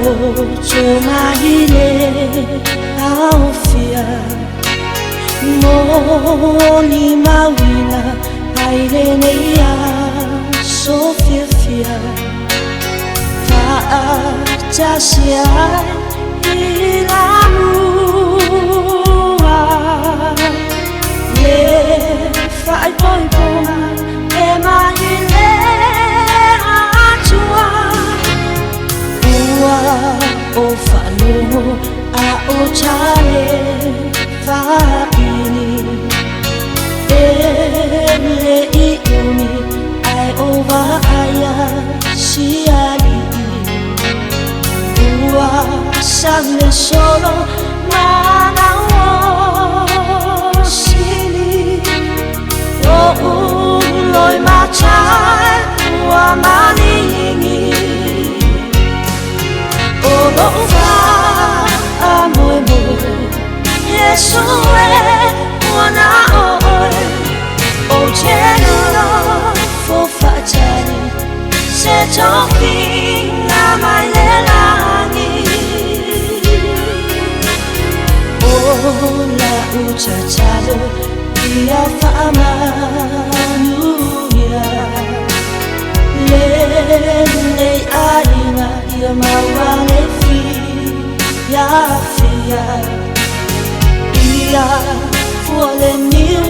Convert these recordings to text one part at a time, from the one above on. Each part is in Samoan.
Loto mai le aofia Molimauina ai lenei aso fiafia Faatasi ai i lamua Le faaipoipoga e mai le Atua Ua ou faalogo a o tale vaili E le i umi ae o vaaia si alii Ua sau le solo manao sili Lo'u loimatai ua maligi O lo'u faamoemoe Iesu e ua na o oe Ou te nofo faatali Se tofiga mai le lagi O la'u tatalo ia faamanuia Lenei aiga ia maua le fiafia Ia fua le niu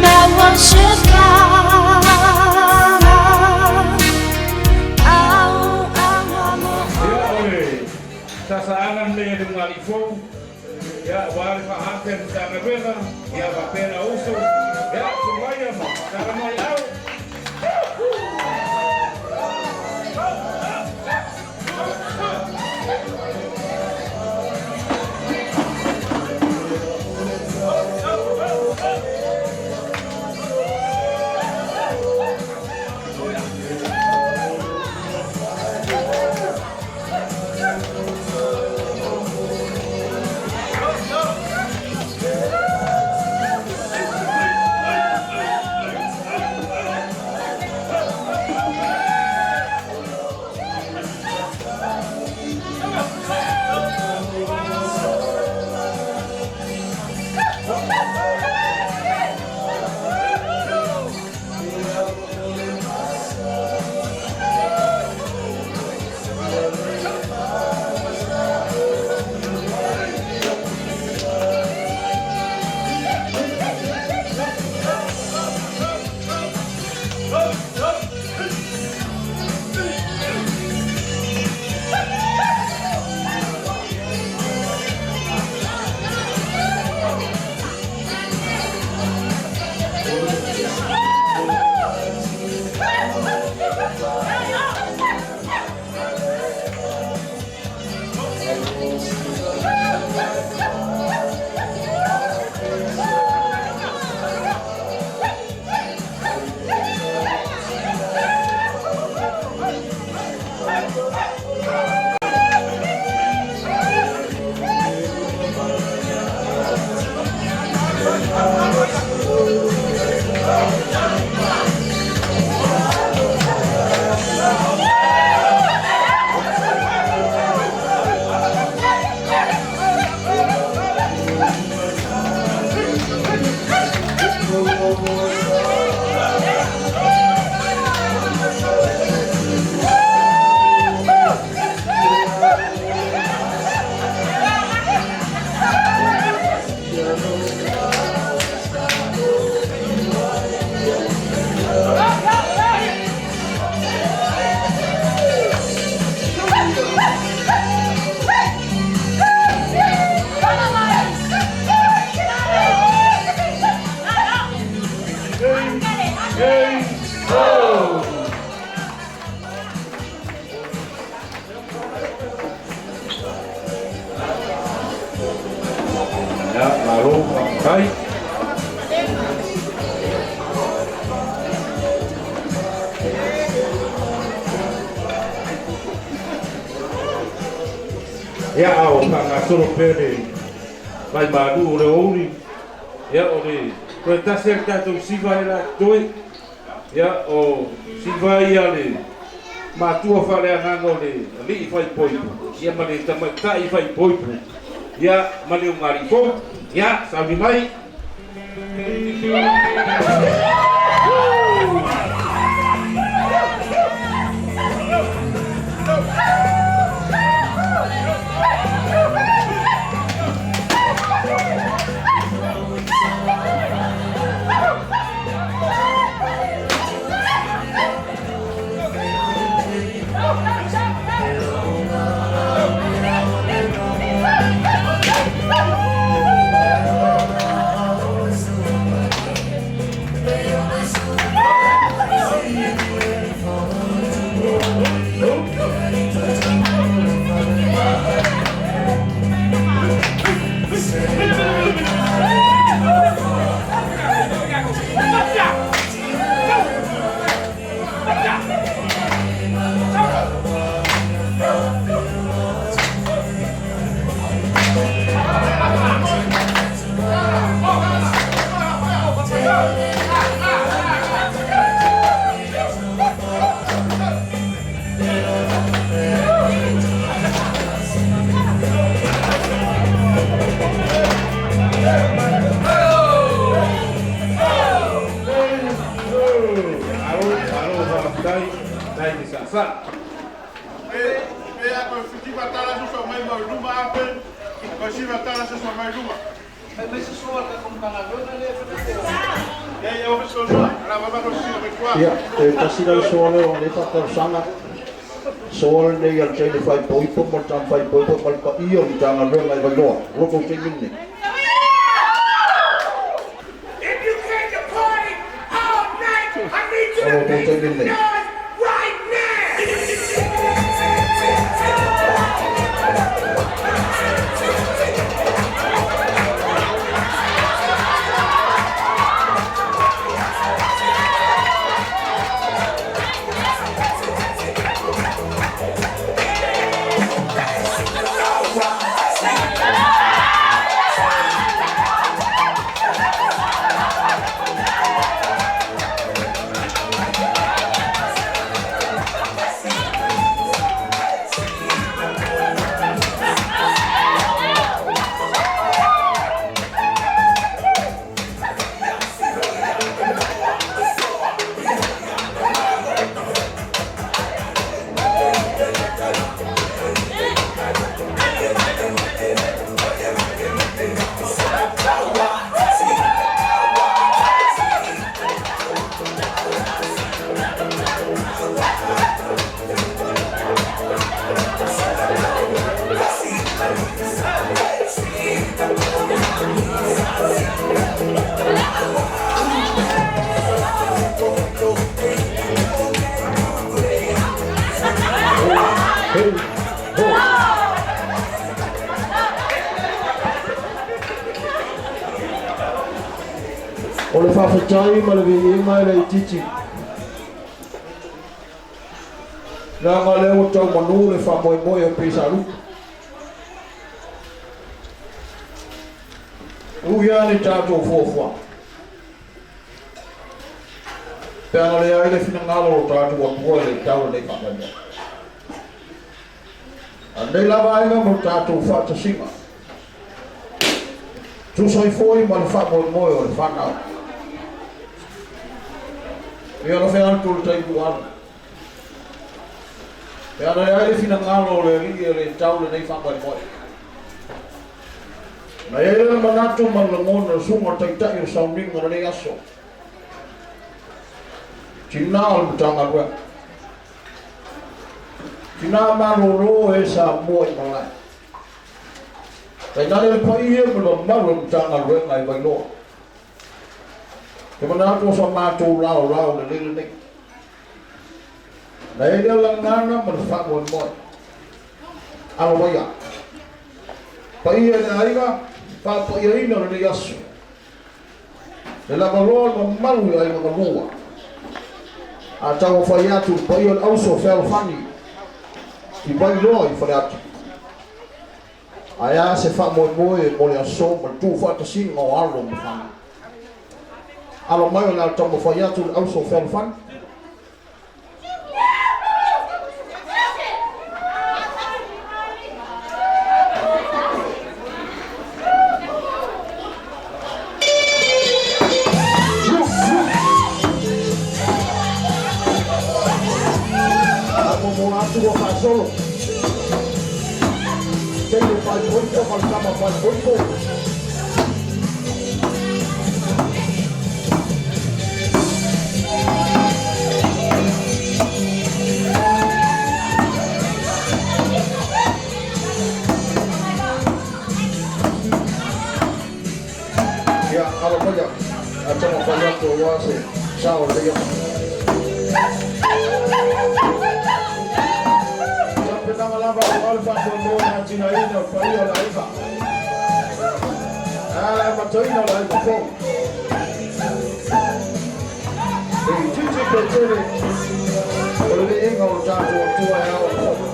maua se fala Auauna mo Ia o le sasaaga lenei a le ulugalii fou, ia aua le faahape a le Matagaluega, ia faapea le auuso, ia Sumaia ma Talamaiau. Ia, malo, faafetai. Ia, a o faagasolo pea le vai malu o le aoauli, ia, o le toe tasi lava le tatou siva lea o le a totoe. Ia, o siva ia a le Matua faaleagaga o le alii faaipoipo, ia ma le tamaitai faaipoipo, ia ma le ulugalii fou, ia sauni mai. Alo, alo, faafetai, tai le saasaa. Ia, e tasi lau soa lea o lenei faatausaga, soa lenei a le teine faaipoipo ma le tama faaipoipo ma le paia o le Matagaluega i Vailoa, ua tou taimi lenei. O lo outou taimi lenei. O le faafetai ma le viiga e le itiiti, leaga o lea ua tau manu le faamoemoe o Peisalupe. Ui lava ni tatou fuafuaga, pe ana leai le finagalo o lo tatou Atua i le tau lenei faamoemoe. A lenei lava aiga mo le tatou faatasiga, tusa ai foi ma le faamoemoe o le fanau. Ia lofe atu le taimi ua alu. Pe ana leai le finagalo o le Alii e le tau lenei faamoemoe. Na i ai lea manatu ma le lagona o le susuga o le Taitai o Sauniga o lenei aso, tina o le Matagaluega, tina malolo e Samoa i malae, tainane le paia ma le mamalu o le Matagaluega i Vailoa. Te manatu o sa matou laolao lelei lenei. Na i ai lea lagana ma le faamoemoe. Alo maia. Paia i le aiga, faapaiaina o lenei aso. Le lavaloa le mamalu i aiga galua. A taumafai atu le paia o le auso fealofani i Vailoa i Faleata. Ae a se faamoemoe mo le aso ma le tuufaatasiga o alo ma fanau. Alo mai o le a taumafai atu le auso fealofani. faagasolo. Teine faaipoipo ma le tama faaipoipo. Ia, alo maia, a taumafai atu aua se sao o lenei aso. Tapenaga lava aua le faamoemoe na atinaeina o le paia o le aiga. A le amataina o le aiga fou. Pe itiiti pe tele, o le viiga o le tatou Atua e ao i le fono.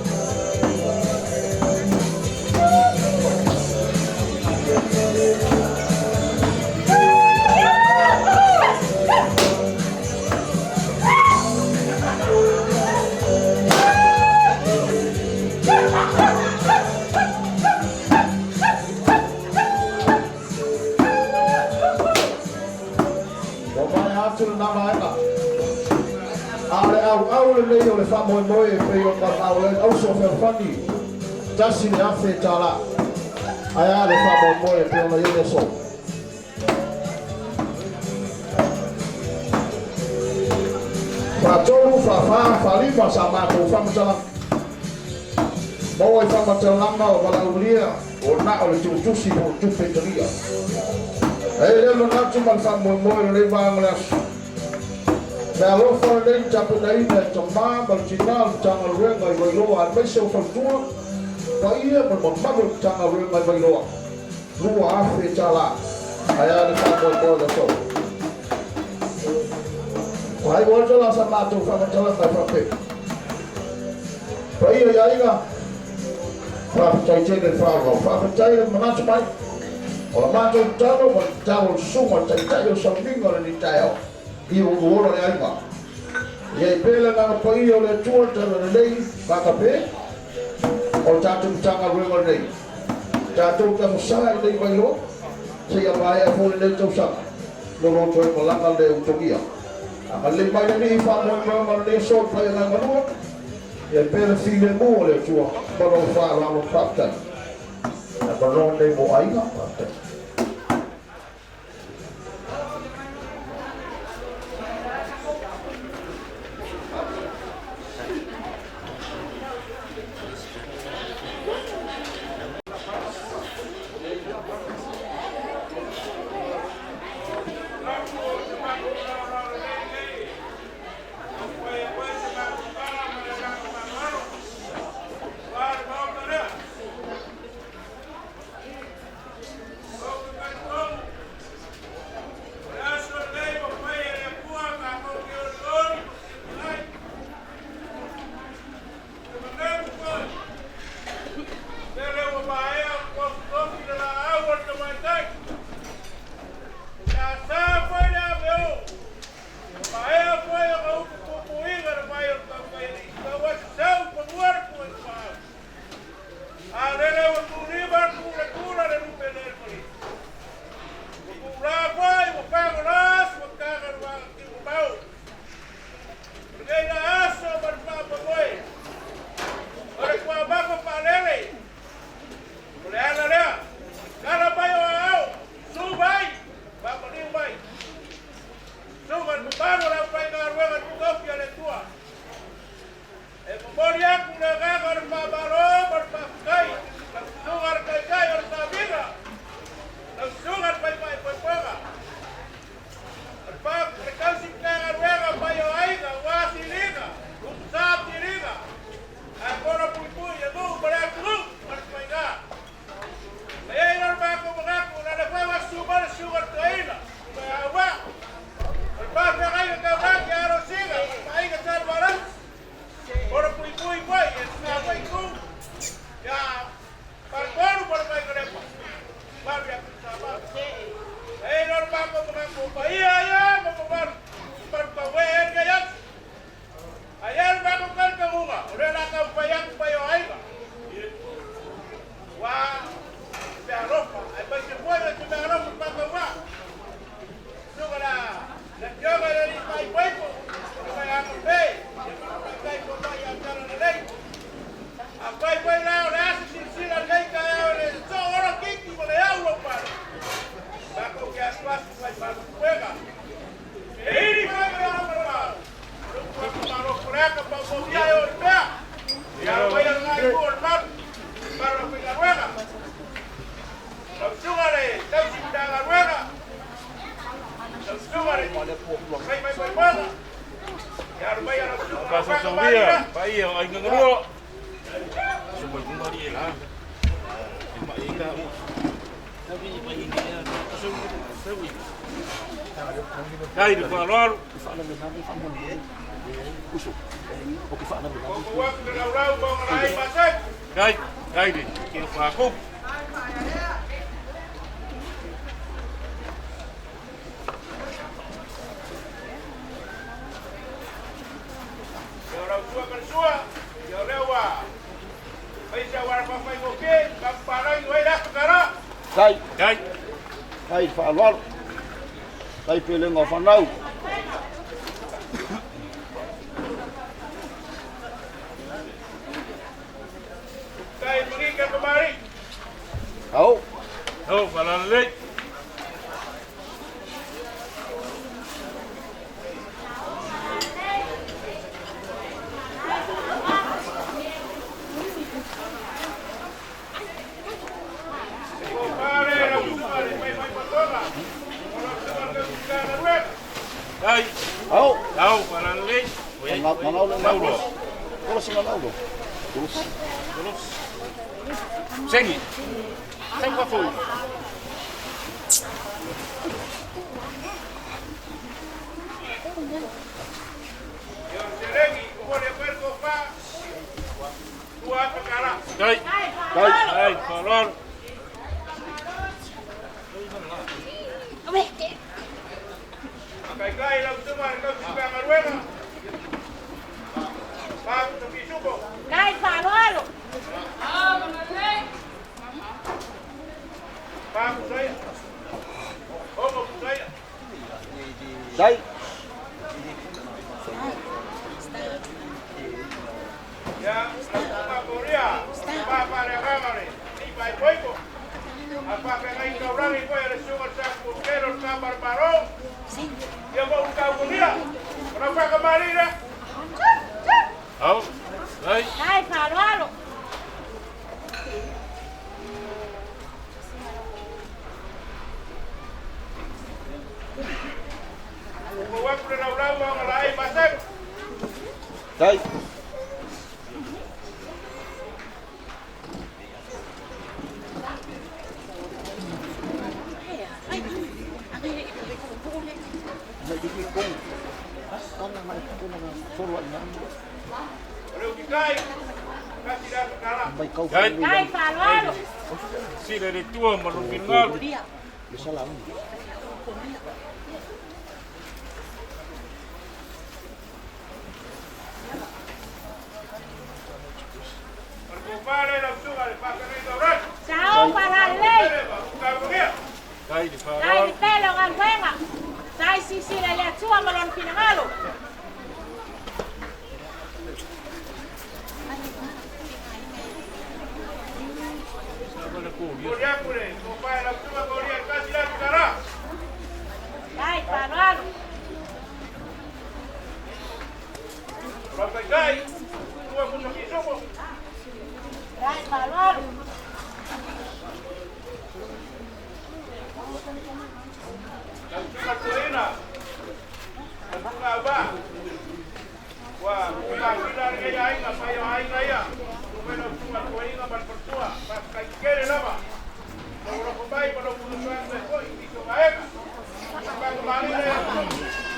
Ua maea atu lena vaega. A o le auau lenei o le faamoemoe e pei ona valaau ai le auso fealofani, $1,000. Ae a le faamoemoe e pei ona i ai le aso? Faatolu, faafa, faalima sa matou faamatalaga. Maua i faamatalaga o valaaulia ua na o le tuutusi po o tupe talia. E i ai lea manatu ma le faamoemoe o lenei vaega o le aso. Le alofa lenei na tapenaina e tama ma le tina o le Matagaluega i Vailoa aemaise o faletua, paia ma le mamalu o le Matagaluega i Vailoa. $2,000. Ae a le faamoemoe o le aso? Faaiu atu la sa matou faamatalaga e faapea. Paia i aiga, faafetai tele le faaauau. Faafetai le manatu mai. O la matou tatalo ma le tatalo a le susuga o le Taitai o le Sauniga o lenei taeao, ia uluola le aiga. Ia i pea le agaga paia o le Atua le Talalelei faakape o le tatou Matagaluega lenei. Tatou tamosa i lenei Vailoa seia maea foi lenei tausaga no lo toe malaga le utagia. Agalelei mai le Alii i faamoemoega o lenei aso i le Faiagaga Lua, ia pea le filemu o le Atua ma lou faaaloalo. Faafetai. Avanoa lenei mo aiga. Faafetai. Faasaulia, paia o aiga galua. Sumai kumari e la. E mai ka u. Tawi mai ni e tawi. Kai le faaaloalo. Kai, kai le kia whākau. Tai. Kai. Tai faaaloalo. Tai pelega o fanau. Tai mangika kamari. Au. Au, faalalelei. Ai. Au. Au, faalalelei. Manau le Naulo. Kolosi na naulo. Kolosi. Kolos. Sengi. Sengi wafou. Kai. Tai. Kai, faaaloalo. Kai faaaloalo. Tai. Au. Kai. Kai faaaloalo. Tai. Kai. Kai faaaloalo. Sila le tua ma lo fingal. Sao faalalelei. Kai le Tai faaaloalo. le tele o galuega. Tai sisila i le Atua ma lona finagalo. Tai faaaloalo. Tai faaaloalo.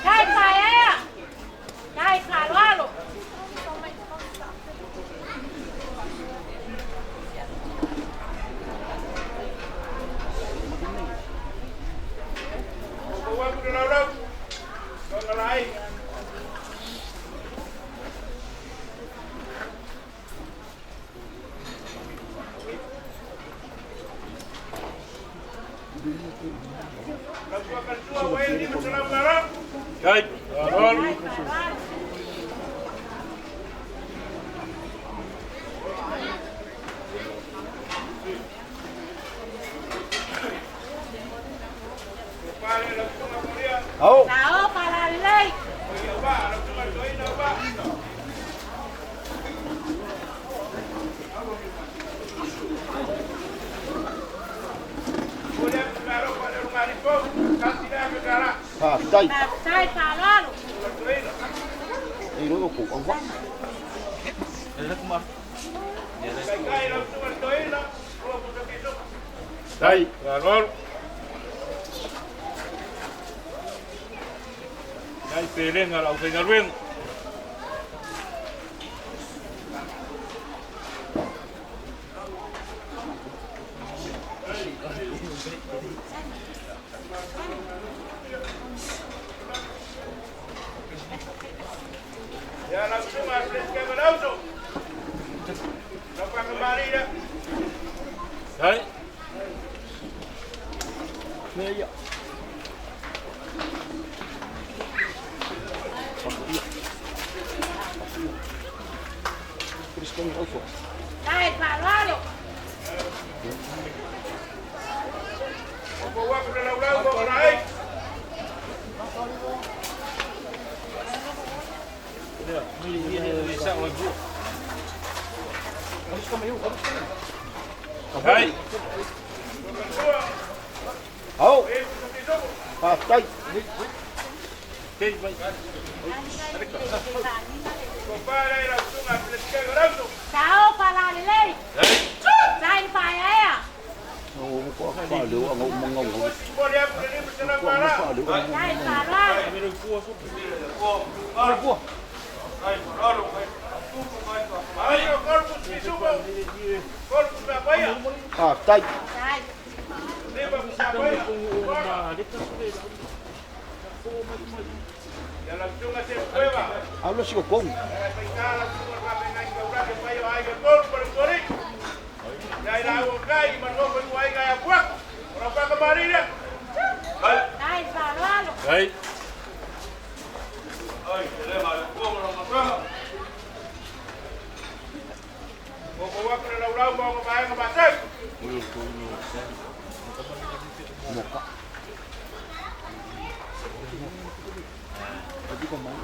Tai faaea. Tai faaaloalo. Kai. Faaaloalo. Au. Sao faalalelei. Tai. Tai faaaloalo. E ro ko au va. Dai, valor. Dai pelenga lau faigaluega. Ya lau susuga Peresitene ma le uso. Lau faafagalii lea. Dai. Mea ia. Ia. Kristoni auso. Dai faaaloalo. O atu le laulau ma ona ai. Dai. Au. Faafetai. Sao faalalelei. Dai faaeaea. O ko fa le o ngau mangau. Ko fa le o. Dai faaaloalo. Faafetai. Dai. Alo si ko kong. Dai faaaloalo. Dai. Moka. Pati ko mai.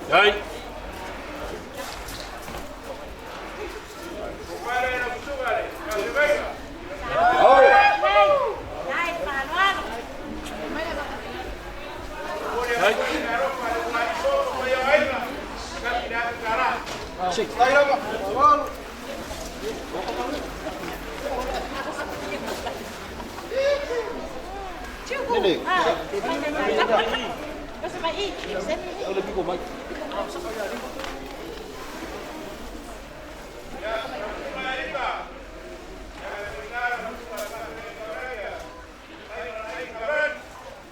Dai. Au. Dai faaaloalo. Dai. Si. Nene. Au le biko mai.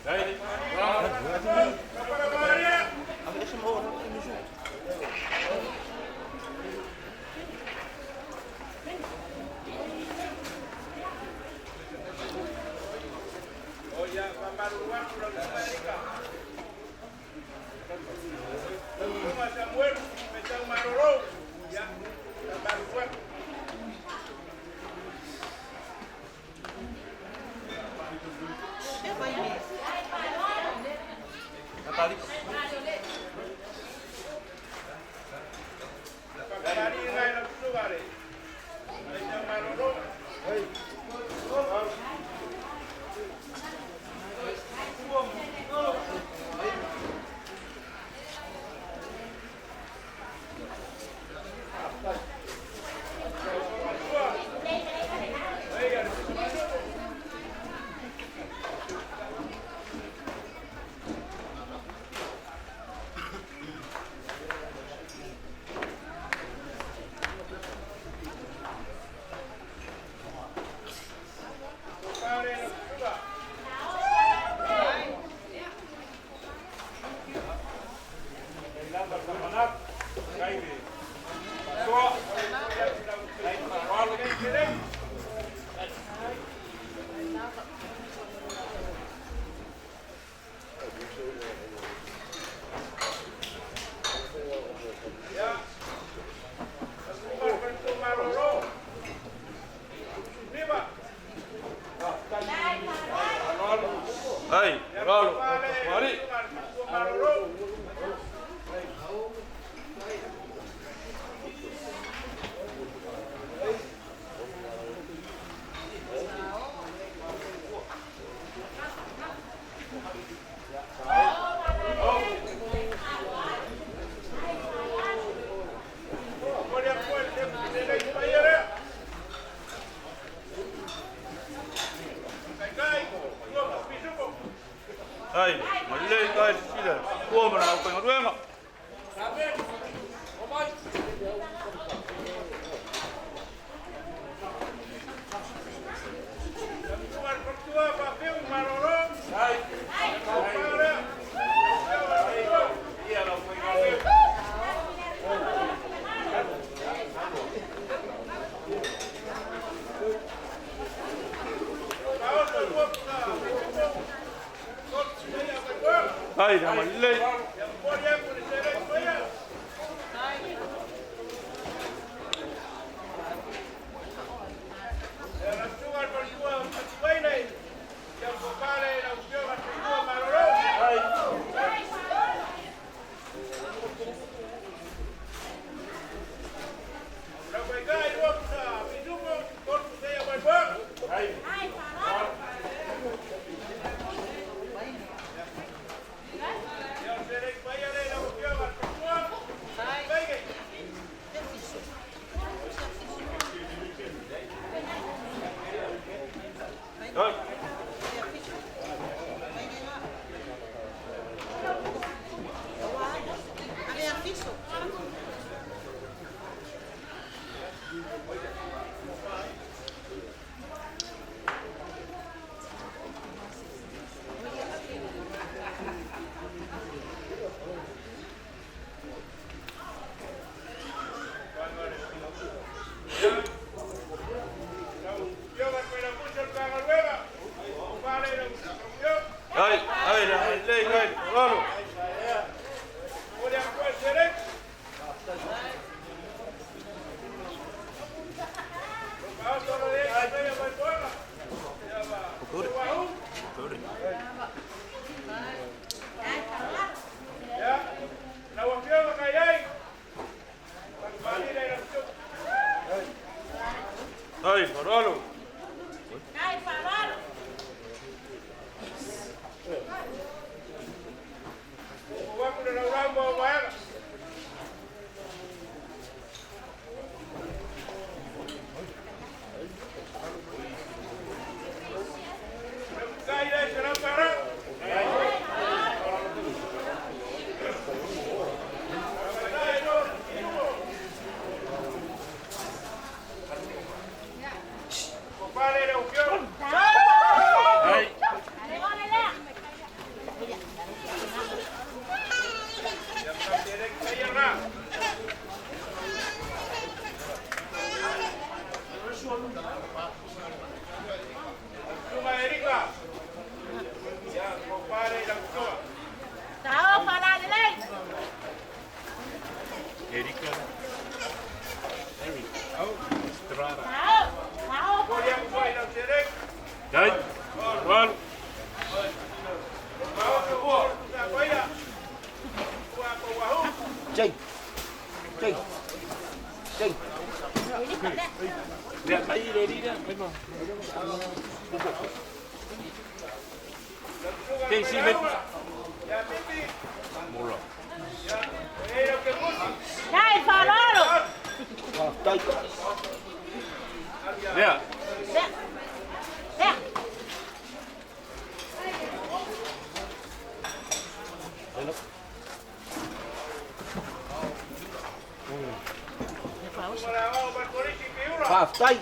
Dai. Ai, lalo, mari. Ai, malei kai sila. Ua mana au kai ngaruenga. Ai, na malei. Ai. Ai, ai, na malei kai. Lalo. Ai, lalo. Ai. Erika. Estrada. Ai. Lalo. Jay. Jay. Jay. Lea mai le ri lea, mai ma. Tei si me. Mola. Dai, Farolo! Dai. Lea. Lea! Faafetai.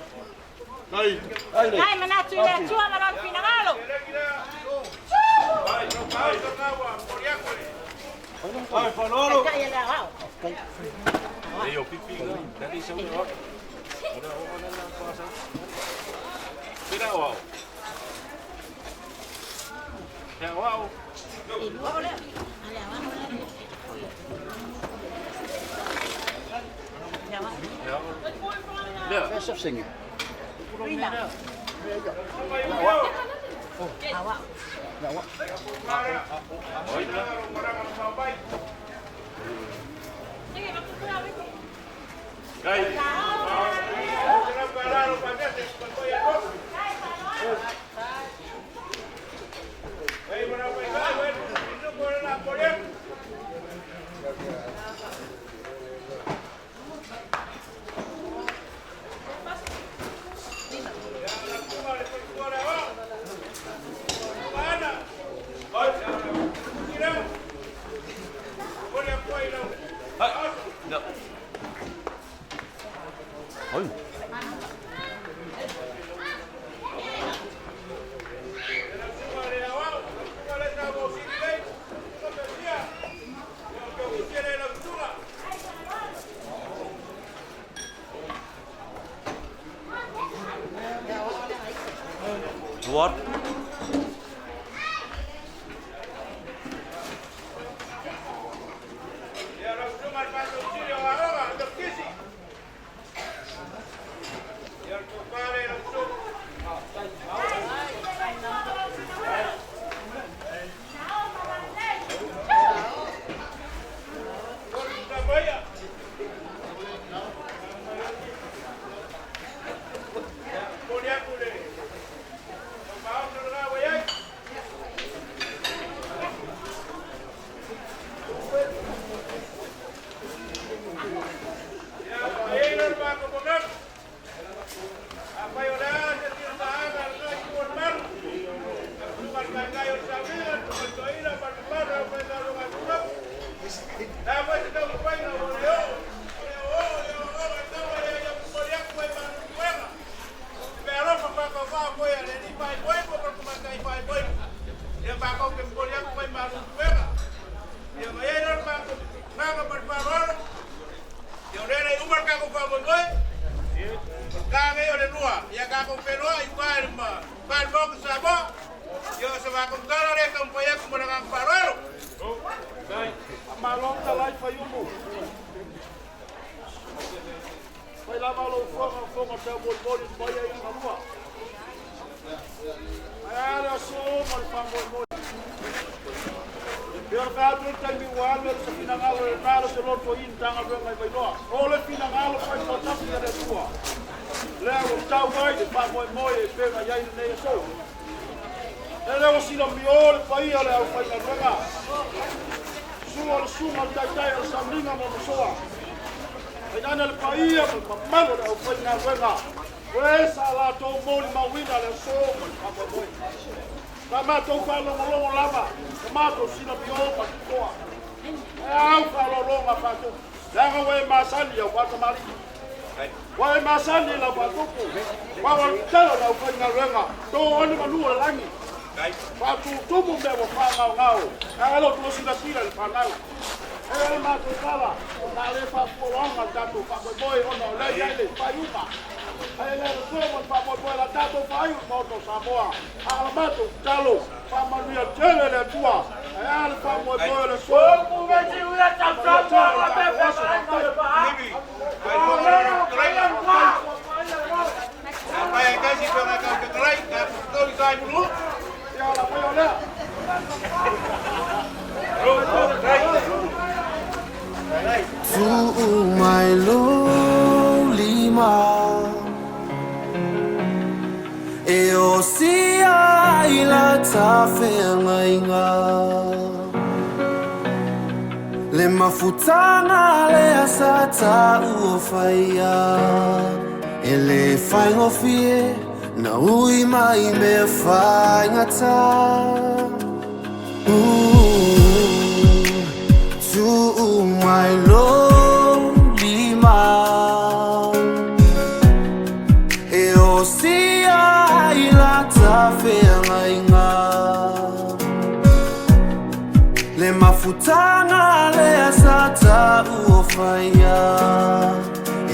Ai. Ai le. Dai, manatu i le atua ma lona finagalo! Ai, Farolo. Dai, le ao. Ei o pipi ga. Dali sa ua. Ora o na la pasa. Pira o. Ya wow. Lea. Fai sa sengi. What? Tuu mai lou lima e o sia i la tafeagaiga le mafutaga lea sa taʻu o faia e lē faigofie na ui mai mea faigata. Tuu mai lou lima e o sia i la tafeagaiga le mafutaga lea sa taʻu o faia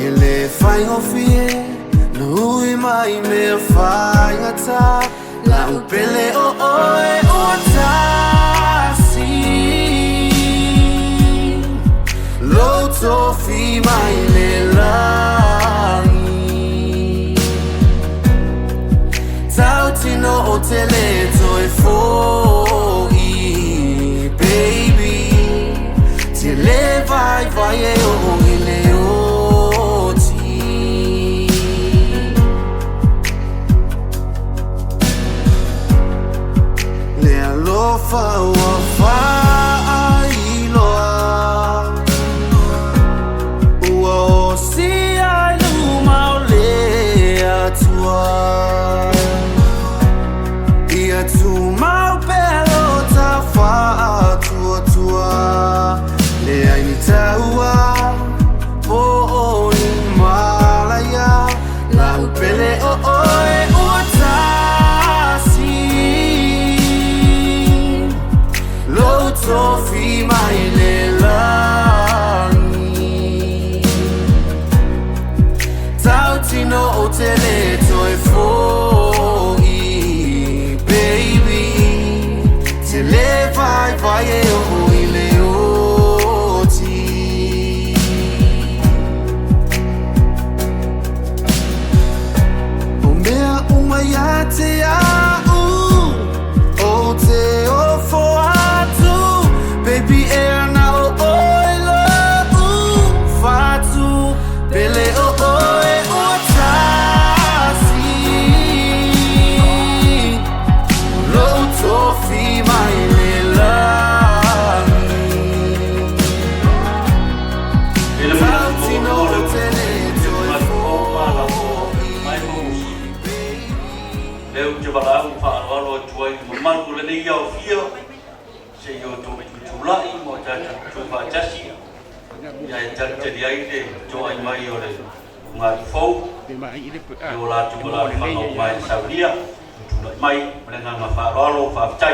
e lē faigofie na ui mai mea faigata la'u pele o oe ua tasi lou tofi mai le lagi tautino o te lē toe. vai e oo i le oti. Le alofa ua faailoa, ua osia i luma o le Atua. Ia tumau pea lo ta faatuatua, leai ni taua po o ni malaia, lau pele o oe ua tasi. Lou tofi mai le lagi, tautino ou te le toe fo'i. Baby, te le vaivai e oo i le oti. O mea uma ia te a'u, ou te ofo atu. Baby, e ana o oe lo'u fatu, pele o oe ua tasi. Lou tofi mai le lagi, tautino ou te le toe fo'i. Lea ou te valaau faaaloalo atu ai i mamalu o lenei aofia seia o outou tutulai ma o tatou tutu faatasi ia e talitali ai le toai mai o le ulugalii fou i o latou alaalafaga ua maea saunia. Tutulai mai ma le agaga faaaloalo. Faafetai.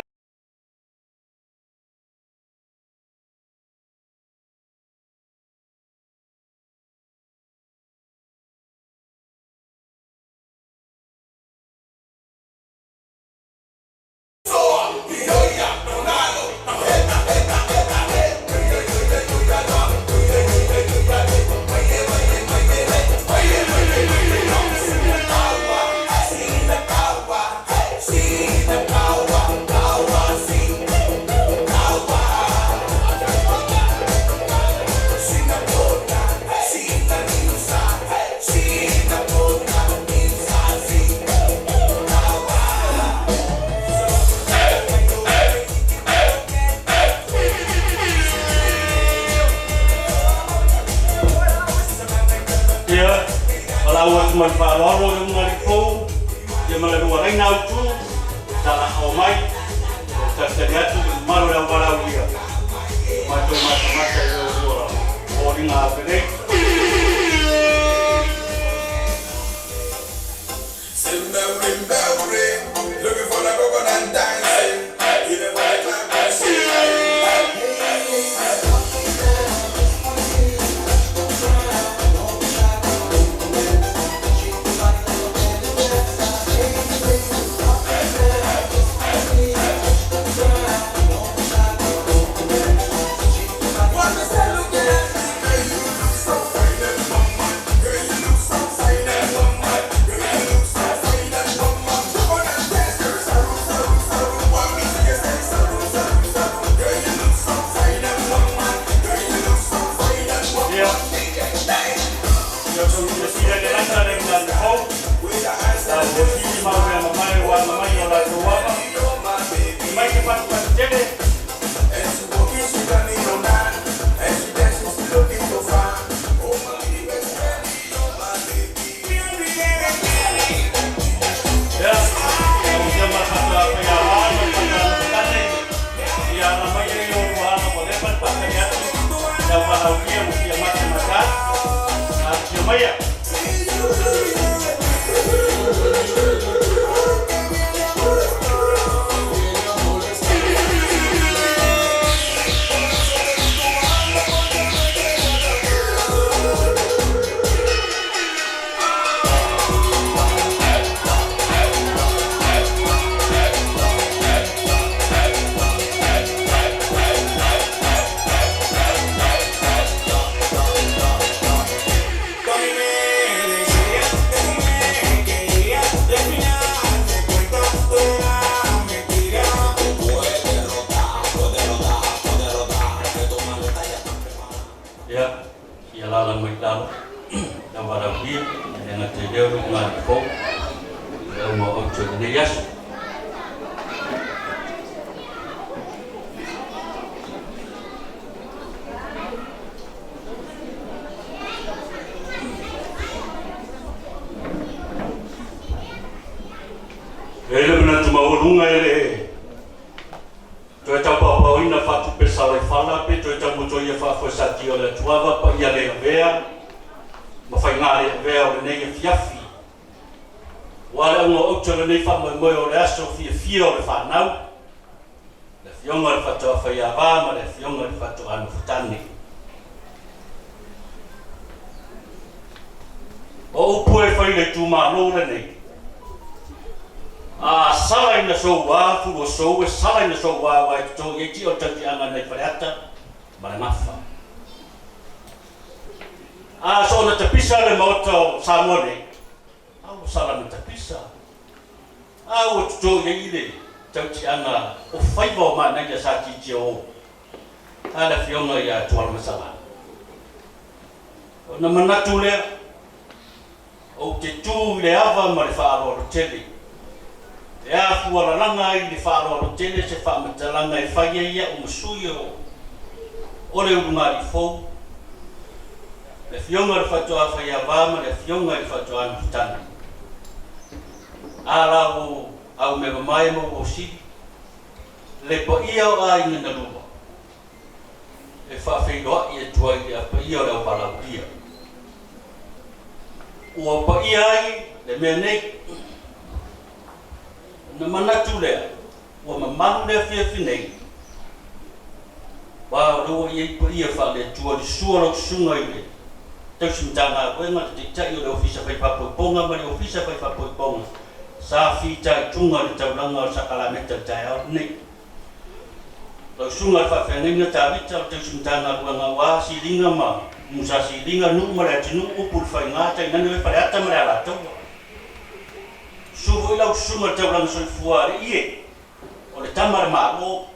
Ia, valaau atu ma le faaaloalo i le ulugalii fou ia ma le lua laina autu sa la'o mai o lo o talitali atu le mamalu o le auvalaaulia matou matamata i lo lua foliga afelei. Looking for the coconut dancing. Even when the club is aoina faatupe sala i fala pe toe taumotoia faafuasatia o le atuava paia le avea ma faiga le avea o lenei afiafi. Ua le auga o auta lenei faamoemoe o le aso fiafia o le fanau, le afioga i le Faatoa Faiava ma le afioga i le Faatoa Nofotane. O upu e fai i le itumalo lenei, A sala ina sou a fulu o sou e sala ina sou a aua e toto i ai tia o le tautiaga nai Faleata ma le Gafa. A soona tapisa le Maota o Samoa nei, a ua sala na tapisa, a ua toto i ai le tautiaga o faiva o manaia sa tiitia o a le afioga ia Tualamasala. Ona manatu lea, Ou te tū i le ava ma le faaaloalo tele. E afua lalaga ai i le faaaloalo tele se faamatalaga e fai ai au ma sui o o le ulugalii fou, le Afioga i le Faatoa Faiava ma le Afioga i le Faatoa Nofotane. A la ua au mea mamae ma ua sili, le paia o aiga na lua e faafeiloai atu ai i le paia o le aupalaulia. Ua paia ai le mea nei. Ona manatu lea, ua mamalu le afiafi nei, aua o lea ua i ai paia faale-Atua i le sua o lau susuga i le Tausi Matagaluega, le Taitai o le Ofisa Fai Faapoipoga ma le Ofisa Fai Faapoipoga sa fitaituga i le taulaga o le Sakalameta i le taeao lenei. Lau Susuga i le Faafeagaiga Tavita o le Tausi Matagaluega aua Siliga ma Musa Siliga, Nuu ma le Atunuu, Upu i le Faiga, tainane oe Faleata ma le Alataua. Susu foi lau Susuga i le Taulaga Soifua a le Ie o le Tama a le Malo,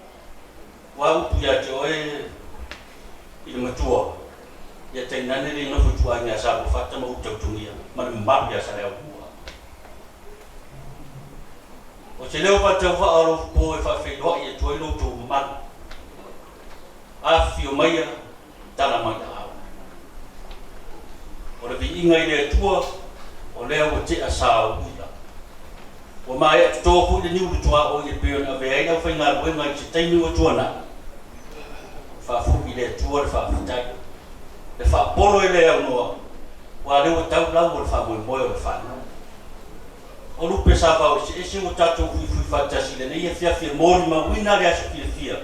aua upu ia te oe i le Matua, ia tainane le nofo ituaiga ia Saluafata ma upu tautogia ma le mamalu ia Saleaaumua. O se leo faatauvaa o lou po e faafeiloai atu ai lo outou mamalu. Afifio maia, tala mai aao. O le viiga i le Atua, o lea ua tea sa o uila. Ua maea toto foi le niu le tuaoi e pei ona avea ai le aufaigaluega i se taimi ua tuanai. Faafoi i le Atua le faafetai. Le faapolo e le aunoa, aua lea ua tau lau o le faamoemoe o le fanau. O lupe sa vao eseese ua tatou fuifui faatasi i lenei afiafi e molimauina le aso fiafia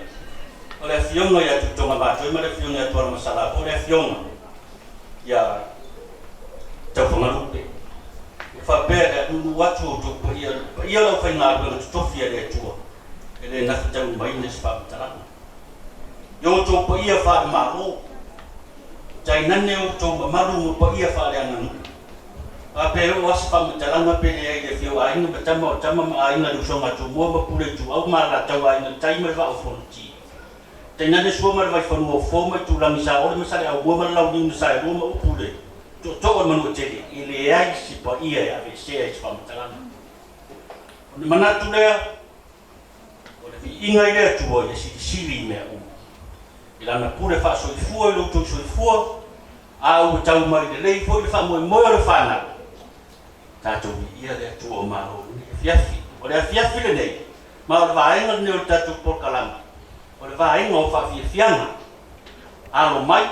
o le Afioga ia Tuitoga Matoe ma le Afioga ia Tualamasala po o le Afioga ia Taufagalupe. Ua faapea le anuanu atu o outou paia, le paia o le aufaigaluega totofi a le Atua e le gafataulimaina i se faamatalaga. I outou paia faale-Malo, tainane outou mamalu ma paia faaleaganuu. A pe oo lava se faamatalaga pe leai i le afio o aiga ma tama o tama ma aiga le usoga a Tumua ma Pule Ituau ma Alataua aiga le tai ma le vaa o Fonoti. Tainane Sua ma le Vaifanua o Fofo ma Itulagi Saole ma Saleaaumua ma le Launiu na Saelua ma Upu le Tootoo o le Manuatele e leai se paia e aveesea i se faamatalaga. Ona manatu lea O le viiga i le Atua ia silisili i mea uma. I lana pule faasoifua i lo outou soifua, a ua tau mai lelei foi le faamoemoe o le fanau, tatou viia le Atua o Malo i lenei afiafi. O le afiafi lenei, ma o le vaega lenei o le tatou polokalame, o le vaega o faafiafiaga. Alo mai,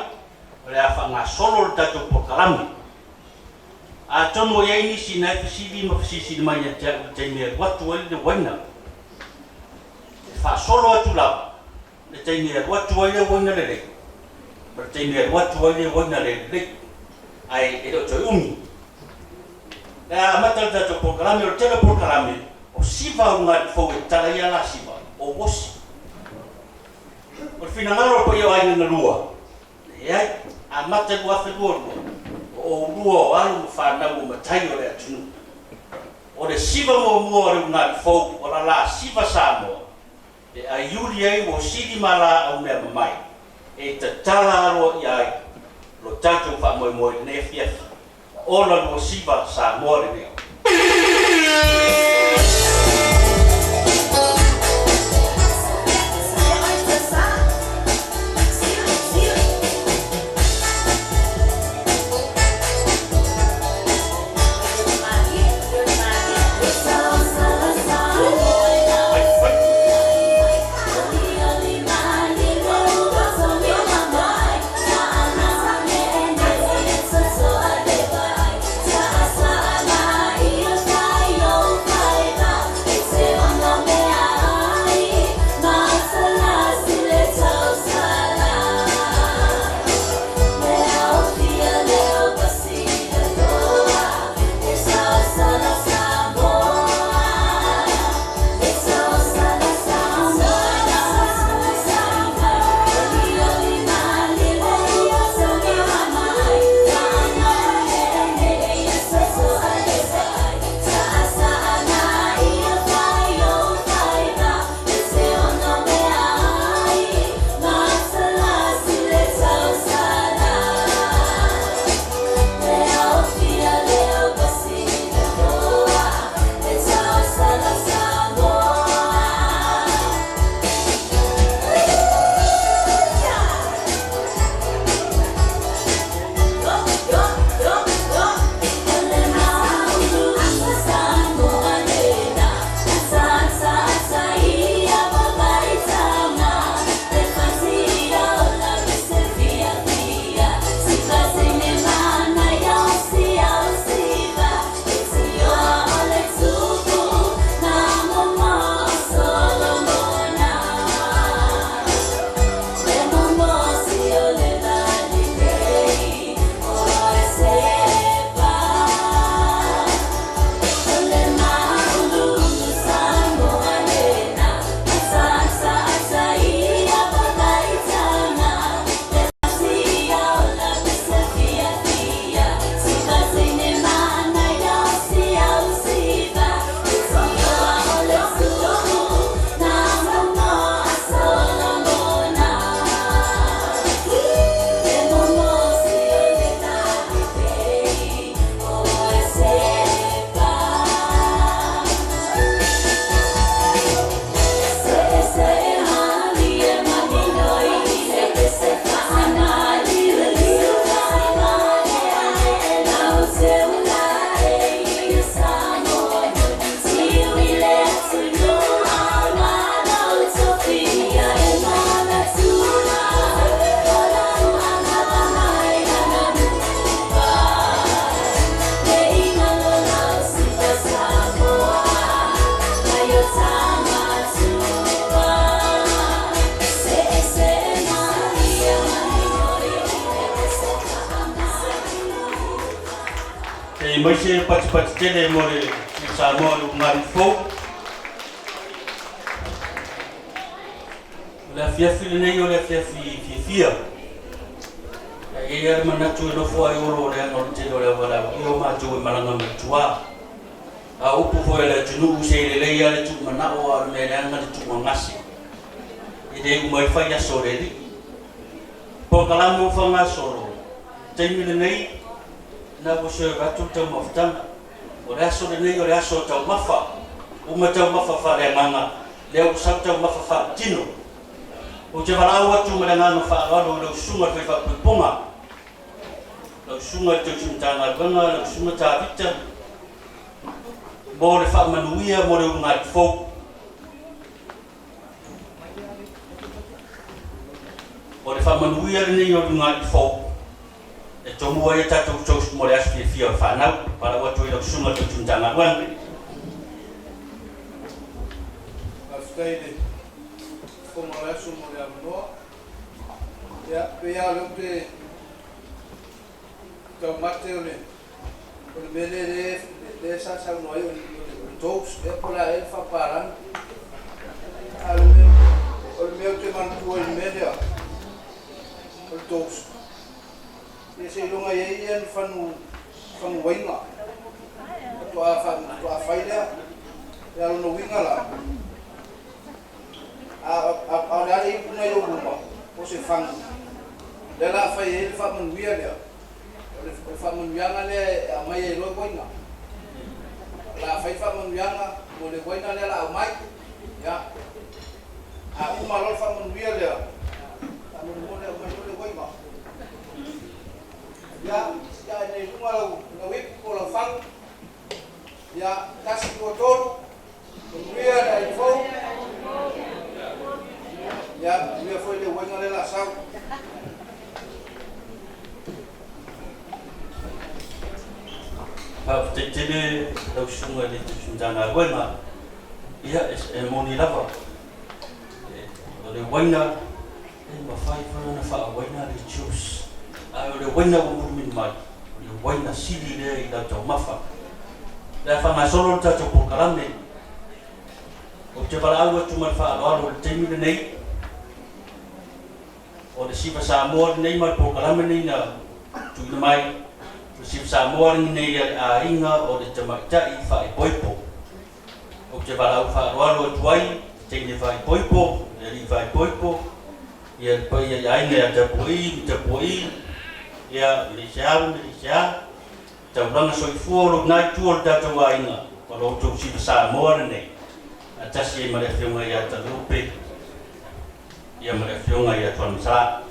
o le a faagasolo le tatou polokalame. Atonu o i ai nisi na e fesili ma fesilisili mai ia te au i le taimi e alu atu ai le uaina. E faasolo atu lava le taimi e alu atu ai le uaina lelei ma le taimi e alu atu ai le uaina le lelei, ae e le o toe umi. Le a amata le tatou polokalame, o le tele o polokalame o siva o luga fou e tatala ia la siva o uosi. O le finagalo o le paia o aiga na lua, Leai, amata 2022, o oulua o alo ma fanau o matai o le atunuu. O le siva muamua o le ugali fou o la la siva Samoa e aiuli ai ua sili ma laau mea mamae e tatala aloaia ai lo tatou faamoemoe i lenei afiafi. Ola lua siva Samoa lenei. mai se patipati tele mo le Samoa o le ulugalii fou. O le afiafi lenei o le afiafi fiafia. E i ai lava le manatu e nofo ai Olo leaga o le tele o le aualaauia o matou e malaga mai tua. A o upu foi a le atunuu se i lelei lava le tuumanao a o le mea leaga le tuuagase. E le uma ai fai aso o le alii. Polokalame ua faagasolo, taimi lenei, na ua serve atu le taumafataga. O le aso lenei o le aso o taumafa, uma taumafa faaleagaga, lea ua sau taumafa faaletino. Ou te valaau atu ma le agaga faaaloalo i lau susuga i le Fai Faapuipuga, lau susuga i le Tausi Matagaluega, lau susuga Tavita, mo le faamanuia mo le ulugalii fou. O le faamanuia lenei o le ulugalii fou e tomu ai a tatou toast mo le aso fiafia o le fanau. Valaau atu ai lau susuga i le Tausi Matagaluega. Faafetai i le Fofoga o le Aso mo le avanoa. Ia, pei lava o lea ou te taumate o le o le mea lea lea sa saunoa ai o le toast ea po o le a ea le faapalagi. A o le mea o le mea ou te manatua i le mea lea o le toast, ia seiloga e i ai ni fanu fanuaiga faatoa faatoa fai lea. Ia o lona uiga la, a a o le a le ipu na i ou luma o se fagu, lea o le a fai ai le faamanuia lea. O le faamanuiaga lea e aumai ai loa uaina. O le a fai faamanuiaga mo le uaina lea o le a aumai. Ia, a uma loa le faamanuia lea, faamolemole aumai loa le uaina. Ia, ia ane i luga lau, lau ipu po o lau fagu. Ia, tasi, lua, tolu, manuia le aiga fou. Ia, manuia foi le uaina lea o le a sau. Faafetai tele lau susuga i le Tausi Matagaluega. Ia, e moni lava, o le uaina, e mafai foi ona faauaina le juice, ae o le uaina ua mulimuli mai, o le uaina sili lea i lau taumafa. O le a faagasolo le tatou polokalame. Ou te valaau atu ma le faaaloalo i le taimi lenei, O le Siva Samoa lenei ma le polokalame lenei na tuuina mai, o le Siva Samoa lenei a le aiga o le tamaitai faaipoipo. Ou te valaau faaaloalo atu ai i le teine faaipoipo, le alii faaipoipo, ia le paia i aiga ia Tapua'i ma Tapua'i, ia Meleisea ma Meleisea, taulaga soifua o lo na itu o le tatou aiga, o lo outou Siva Samoa lenei, faatasi ai ma le Afioga ia Talupe. Ia ma le Afioga ia Tuanmasala.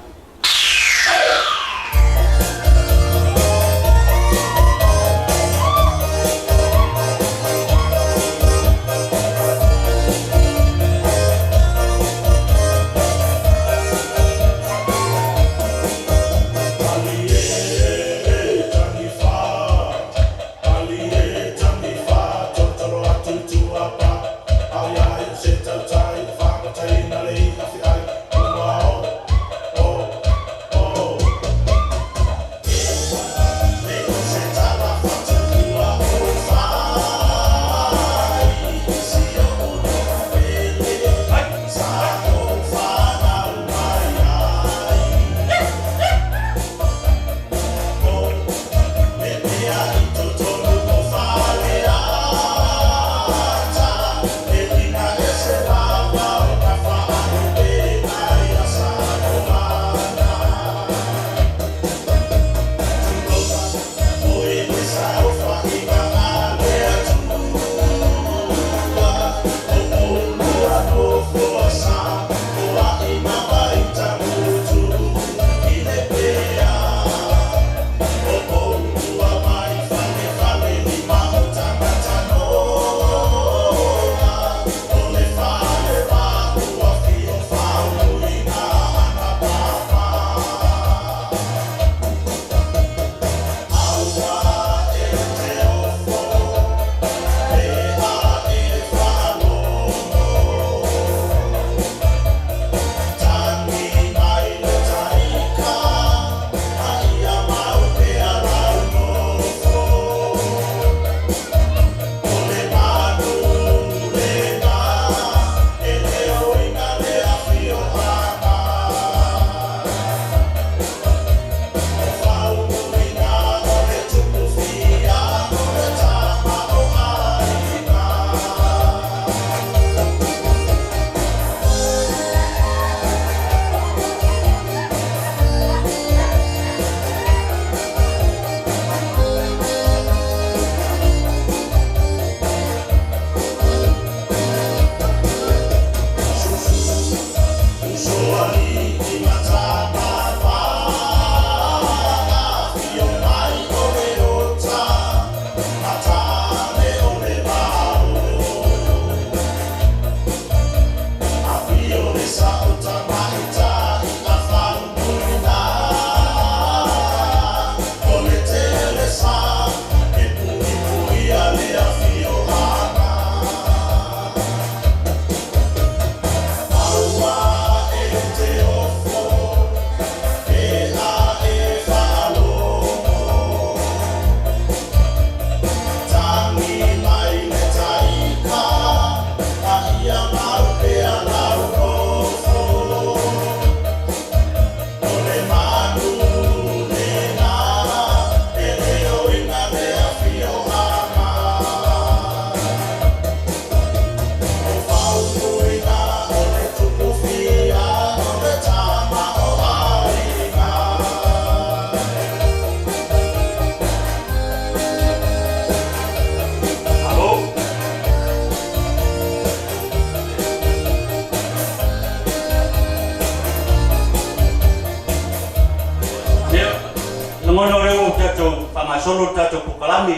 Ona o lea ua tatou faagasolo le tatou polokalame,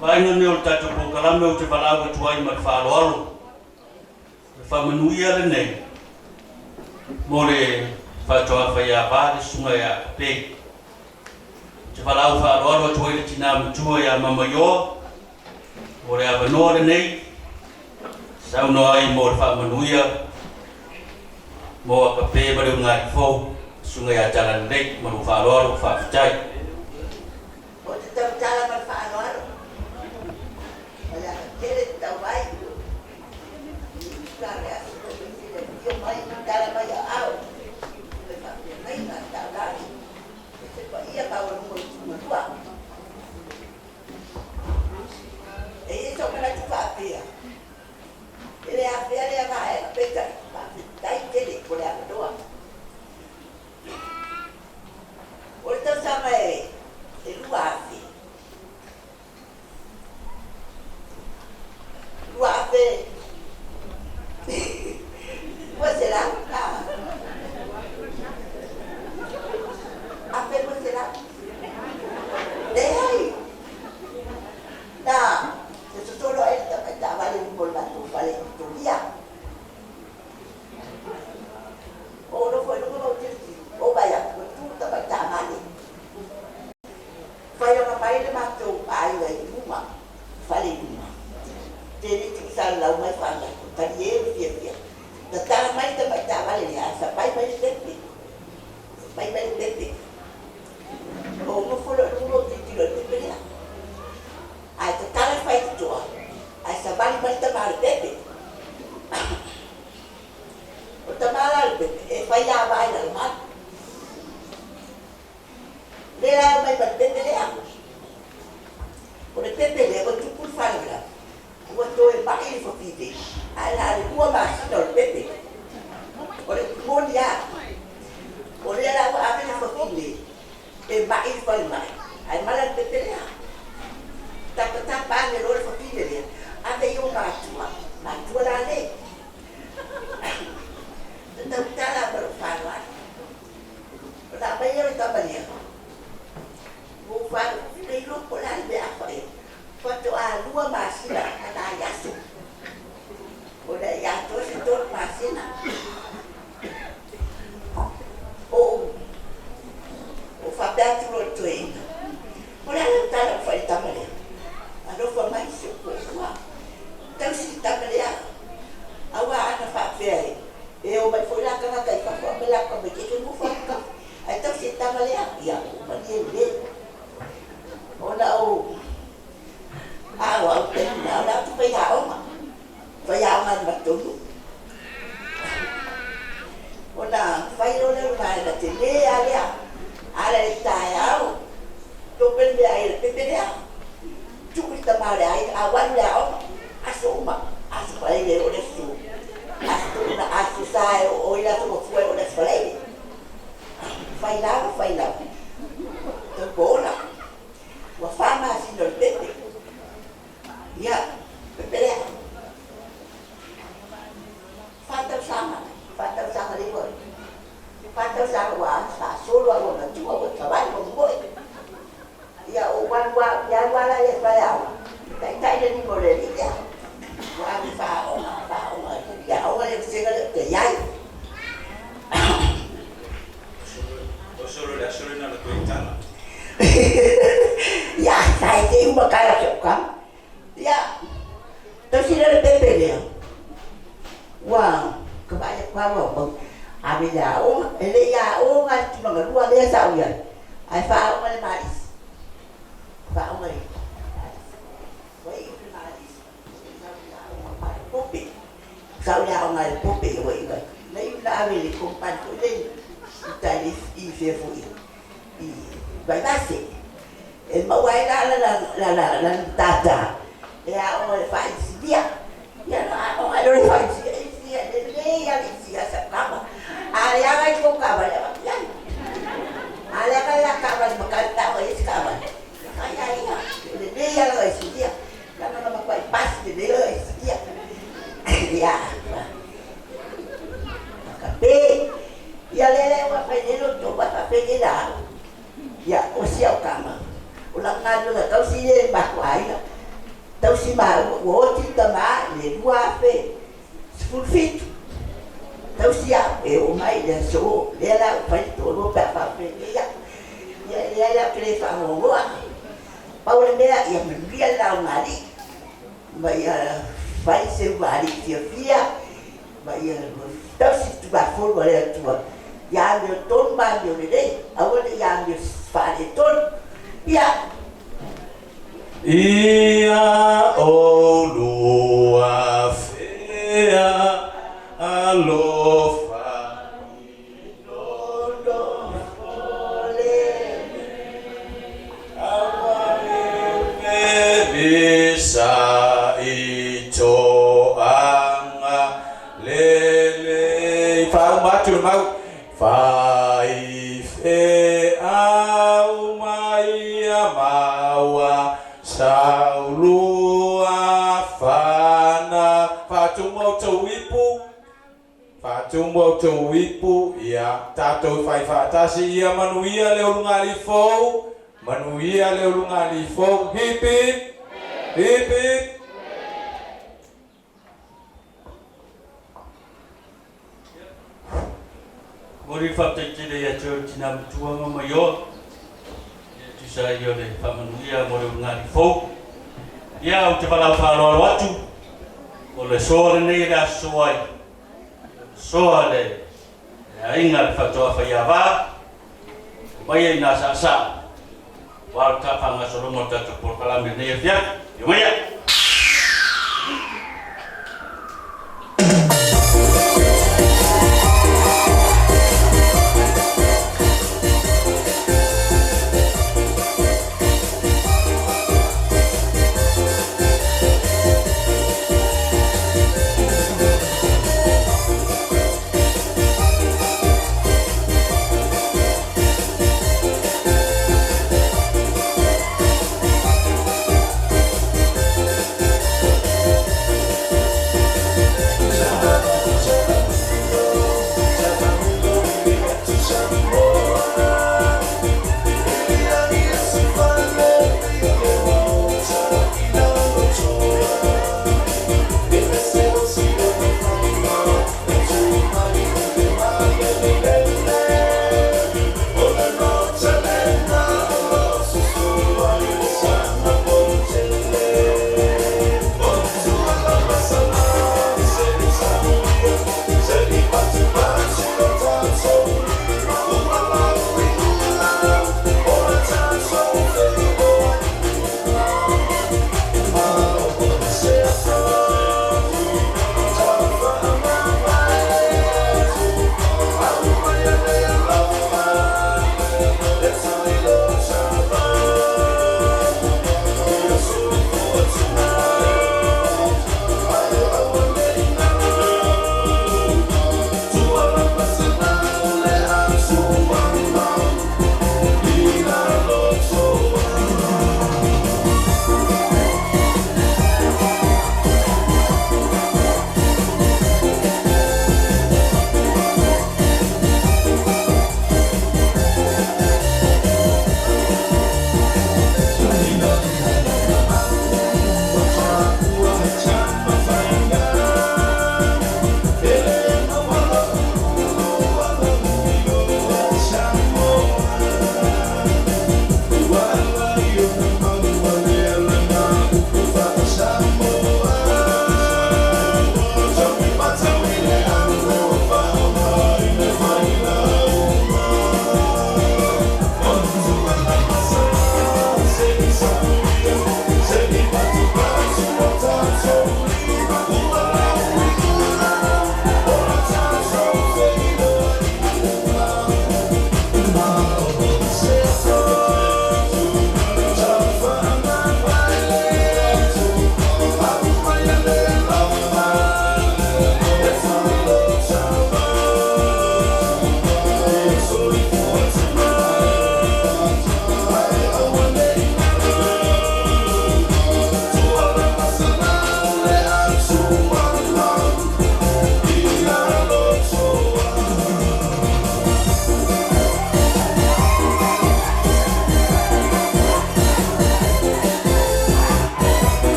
vaaiga lenei o le tatou polokalame ou te valaau atu ai ma le faaaloalo, le faamanuia lenei mo le faatoa faiava le susuga ia Akape. Ou te valaau faaaloalo atu ai le tinā matua ia Mamaioa mo le avanoa lenei, saunoa ai mo le faamanuia mo Akape ma le ulugalifou, susuga ia Talalelei. Ma lou faaaloalo, faafetai. Ou te tautala ma le faaaloalo, o le aga tele te tau ai. I uta le aso Komiti le afio mai, tala mai aao, le faafeagaiga taulagi, e se paia maualuga o Itumalua. E i ai sou manatu faapea, e le afea lea vaega, peitai, faafetai tele mo le avanoa. O le tausaga e 2000, 2200 na 1200 leai na te sosolo ai le tamai taavale i luma o le matou fale i Vitoria. O nofo i luga ma ou tilotilo, ou vaai atu ua tu le tamai taavale. Faiaga mai le matou aiga i luma, fale i luma. Te le tuusalalau mai fanau, o talie le fiafia. Tatala mai le tamai taavale lea, ae sapai mai le pepe. Sapai mai le pepe. Ou nofo loa i luga ou tilotilo i le pepe lea. Ae tatala le faitotoa, ae savali mai le tama o le pepe. O le tama la o le pepe, e fai ava i Lalomanu. Lea la e omai ma le pepe lea. O le pepe lea ua tupu le faalavelave, ua toe mai le fafine, ae na o le 2 masina o le pepe. O le upu moni lava, o lea la ua ave le fafine e mai i le falemai, ae mala le pepe lea. Tapatapa ane loa le fafine lea, ave i ou matua, matua la le. Tautala ma lou faaaloalo. Ona aumai lea o le tama lea, ua ou faalogologo le iloa po o le a le mea a fai ai. Faatoa 2 masina a nai aso, ona e atoa se 3 masina. Ou faapea atu loa i le toeaina, o le a lau tala ua fai i le tama lea? Alofa mai si ou toalua, tausi le tama lea. Aua ana faapea e E omai foi la tagata i fafo aumai latou tamaiti e toe nofo atu tafa ae tausi e tama lea ia ua malie lelei ona o aoao taimi na o la atu faiaoga faiaoga i le matou nuu ona fai loa lea o le vaega tele lava lea ala i le taeao tope le meaai a le pepe lea tuu i le tama o le aiga a ua alu i le aoga aso uma aso Faraile e oo i le aso aso na aso Sa e oo i le aso Gafua e oo i le aso Faraile. Fai lava fai lava tau po ola ua 4 masina o le pepe ia pepe lea 4 tausaga 4 tausaga le ua 4 tausaga ua faasolo a ua matua ua savali ua momoe ia ou alu a ia alu a la ia fai aoga taitai le lima o le alii lea ua ave faaoga faaoga ia aoga le vasega lea ou te iai. O solo le aso lena na toe tala. Ia sai te uma kala se o kama. Ia tausi lea le pepe lea. Ua ka vaai atu lava ua mau ave i le aoga. E le i aoga i le tulaga lua lea sa ou i ai, ae faaoga i le malisi. Faaoga i le malisi. Ua iu i le malisi, sau i le aoga i le pope. Sau i le aoga i le pope ua iu ai. Na iu na ave i le company foi lele i tai i fea foi i Vaivase. E maua ai la lana matata e aoga i le faainisinia. Ia na aoga ai loa le faainisinia, inisinia lelei lava le inisinia a sau kava. A leaga ai le tou taavale, avatu i ai. A leaga le la taavale ma tau ai se taavale, fai lava ia. Lelei lava lana inisinia. Leaga na matuai pasi lelei lana inisinia. Ia, kape. Ia lea la ua fai nei lo outou, ae faapea nei la au. Ia, o si au tama, o lau galuega tausi lea i le matou aiga, tausi maua, ua oti le tama i le 2017, tausi au e oo mai i le aso, lea la ua fai le toalua pe a faapenei au. Ia, e leai la ou te le faanoanoa. Pau o le mea, ia manuia le lauga a alii, ma ia fai se ulualii fiafia, ma ia tausi le Tulafono a le Atua, ia amiotonu ma amio lelei, aua ne i amio faaletonu. Ia. Ia olua fea alofa Sa i toanga lele Whauma atu le mau Whai fe au mai a maua Saulua whana Whatumu au tau ipu Whatumu au tau ipu Ia tātou whai whaatasi Ia manuia le ulugali fou Manuia le ulugali fou Hip hip Hip hip. Momoli le faafetai tele ia te oe le tina matua ma maioa e tusa ai o le faamanuia mo le ulugalii fou. Ia, ou te valaau faaaloalo atu, o le soa lenei e le aso ai, o le soa le aiga le faatoa faiava, mai ai nā saasaa, aua le faagasologa o le tatou polokalame i lenei afiafi. Ia maia!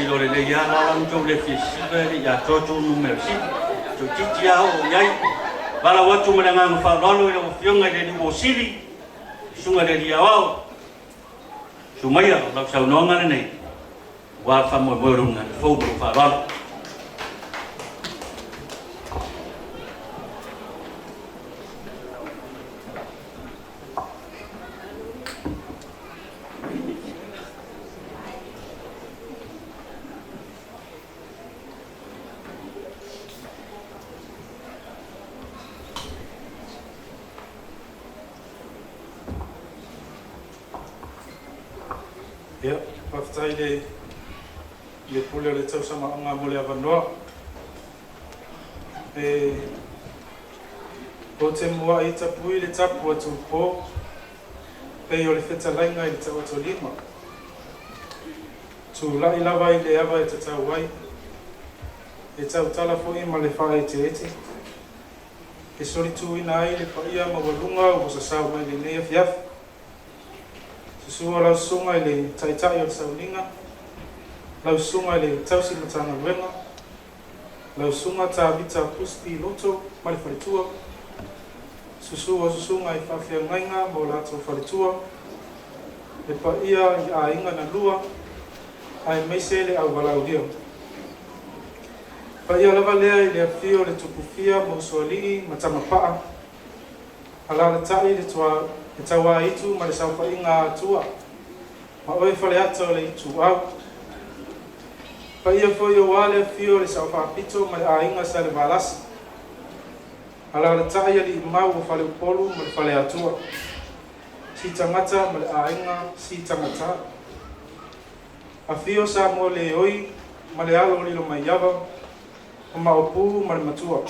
iloa lelei lava la la tou le fia sisiva e le i atoa tou numera sili. Toeitiiti lava oo i ai. Valaau atu ma le agaga faaaloalo i lau Afioga i le Alii Sili, Susuga i le Alii Aoao, susu maia, o lau saunoaga lenei aua le faamoemoe o le ulugalii fou ma lou faaaloalo. Ia, faafetai i le le pule o le tausaga aoga mo le avanoa. E ou te muai tapui le tapu a Tupo pei o le fetalaiga i le taotolima. Tulai lava i le ava e tatau ai, e tautala foi ma le faaeteete, e solituina ai le paia maualuga ua sasao mai lenei afiafi. Susua lau susuga i le Taitai o le Sauniga, lau susuga i le Tausi Matagaluega, lau susuga Tavita Pusti Loto ma le faletua, susua susuga i faafeagaiga ma o latou faletua, le paia i aiga na lua, aemaise le auvalaaulia. Paia lava lea i le afio o le Tupufia ma Usoalii ma Tamapaa, Alaalatai le le Tauaitu ma le saofaiga a Atua, ma oe Faleata o le Ituau. Paia foi aua le afio o le Sao Faapito ma le aiga Salevalasi, Alaalatai Aliimau o Faleupolu ma le Faleatua, Sitagata ma le aiga Sitagata. Afio Samoa Leoi ma le alo o Lilomaiava, o Maopu ma le Matua.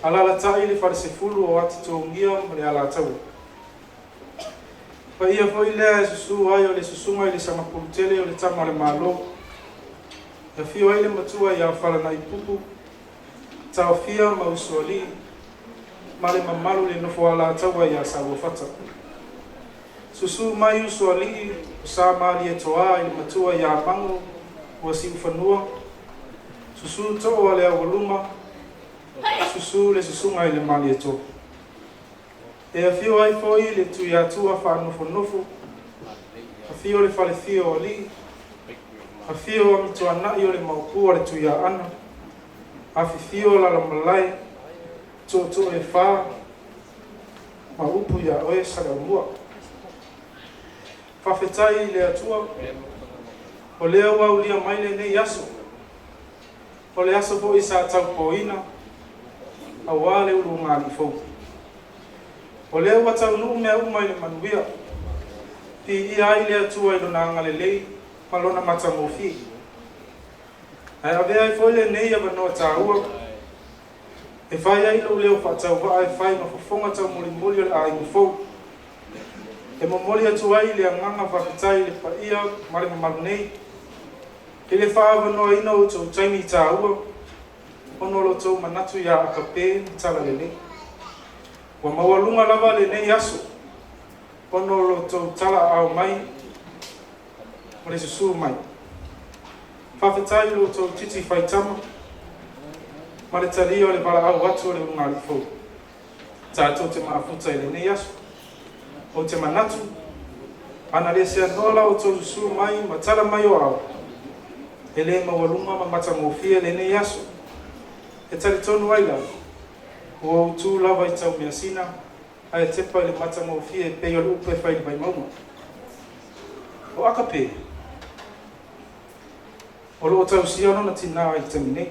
Alaalatai le Falesefulu o Atitogia ma le Alataua. Paia foi lea e susu ai o le susuga i le Sagapolutele o le Tama o le Malo. E afio ai le matua ia Falanaipupu, Taofia ma Usoalii, ma le mamalu i le nofo Alataua ia Saluafata. Susu mai Usoalii o Sa Malietoa i le matua ia Mago ua Siufanua, susu Too a le Aualuma, susu le susuga i le Malietoa. E afio ai foi le Tuiatua faanofonofo, afio le falefia o alii, afio Amituanai o le Maopu a le Tuiaana, afifio Alalamalae, tootoo e fa, ma upu ia oe Saleaumua. Faafetai i le Atua, o lea ua aulia mai lenei aso, o le aso foi sa taupoina aua le ulugalii fou. O lea ua taunuu mea uma i le manuia, piia ai le Atua i lona agalelei ma lona matagofie. Ae avea ai foi lenei avanoa taua e fai ai lou leo faatauvaa e fai ma fofoga taumolimoli o le aiga fou. E momoli atu ai le agaga faafetai i le paia ma le mamalu nei i le faaavanoaina o outou taimi taua ona o lo outou manatu ia Akape ma Talalelei. Ua maualuga lava lenei aso ona o lo outou talaaao mai ma le susu mai. Faafetai i lo outou titi faitama ma le talia o le valaau atu o le ulugalii fou. Tatou te mafuta i lenei aso. Ou te manatu, ana le seanoa la outou susu mai ma tala mai o ao, e le maualuga ma matagofie lenei aso. E talitonu ai la, ua ou tu lava i Taumeasina ae tepa i le matagofie e pei o le upu e fai i le Vaimauga. O Akape, o lo o tausia lona tinā i le taimi nei.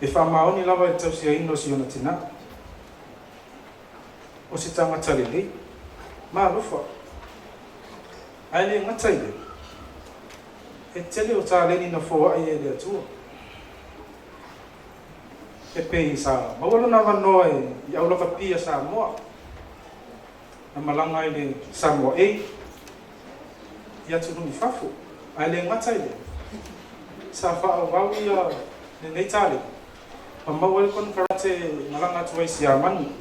E faamaoni lava i le tausiaina o si ona tinā. O se tagata lelei, ma alofa. Ae le gata i lea, e tele o taleni na foai e le Atua. E pei sa maua lona avanoa i aulakapi a Samoa, na malaga ai le Samoa A i atunuu i fafo. Ae le gata i lea, sa faaauau ia lenei taleni ma maua ai le konekarate e malaga atu ai i Siamani.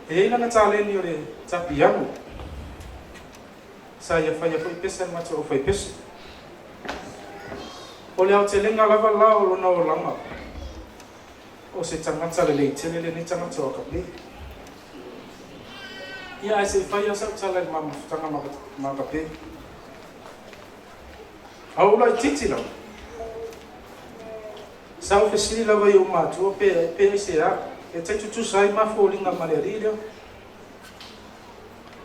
E i ai lana taleni o le tapiano. Sa ia faia foi pese a le matou aufaipesu. O le aotelega lava la o lona olaga, o se tagata lelei tele lenei tagata o Akape. Ia ae se i fai lava sau tala i le ma mafutaga ma Akape. A ou laitiiti lava, sa ou fesili lava i ou matua pe pe aisea e tai tutusa ai ma foliga ma le alii lea.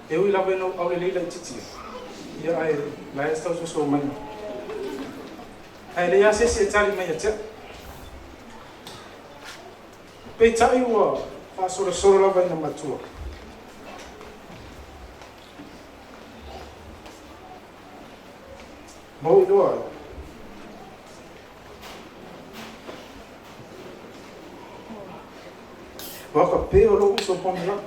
E ui lava ina ou aulelei laitiiti ia, ae la e tau soso mai. Ae leai lava se isi e tali mai ia te au. Peitai ua faasolosolo lava ina matua. Ma ou iloa ai. Ua ka pē o lou uso Pamela.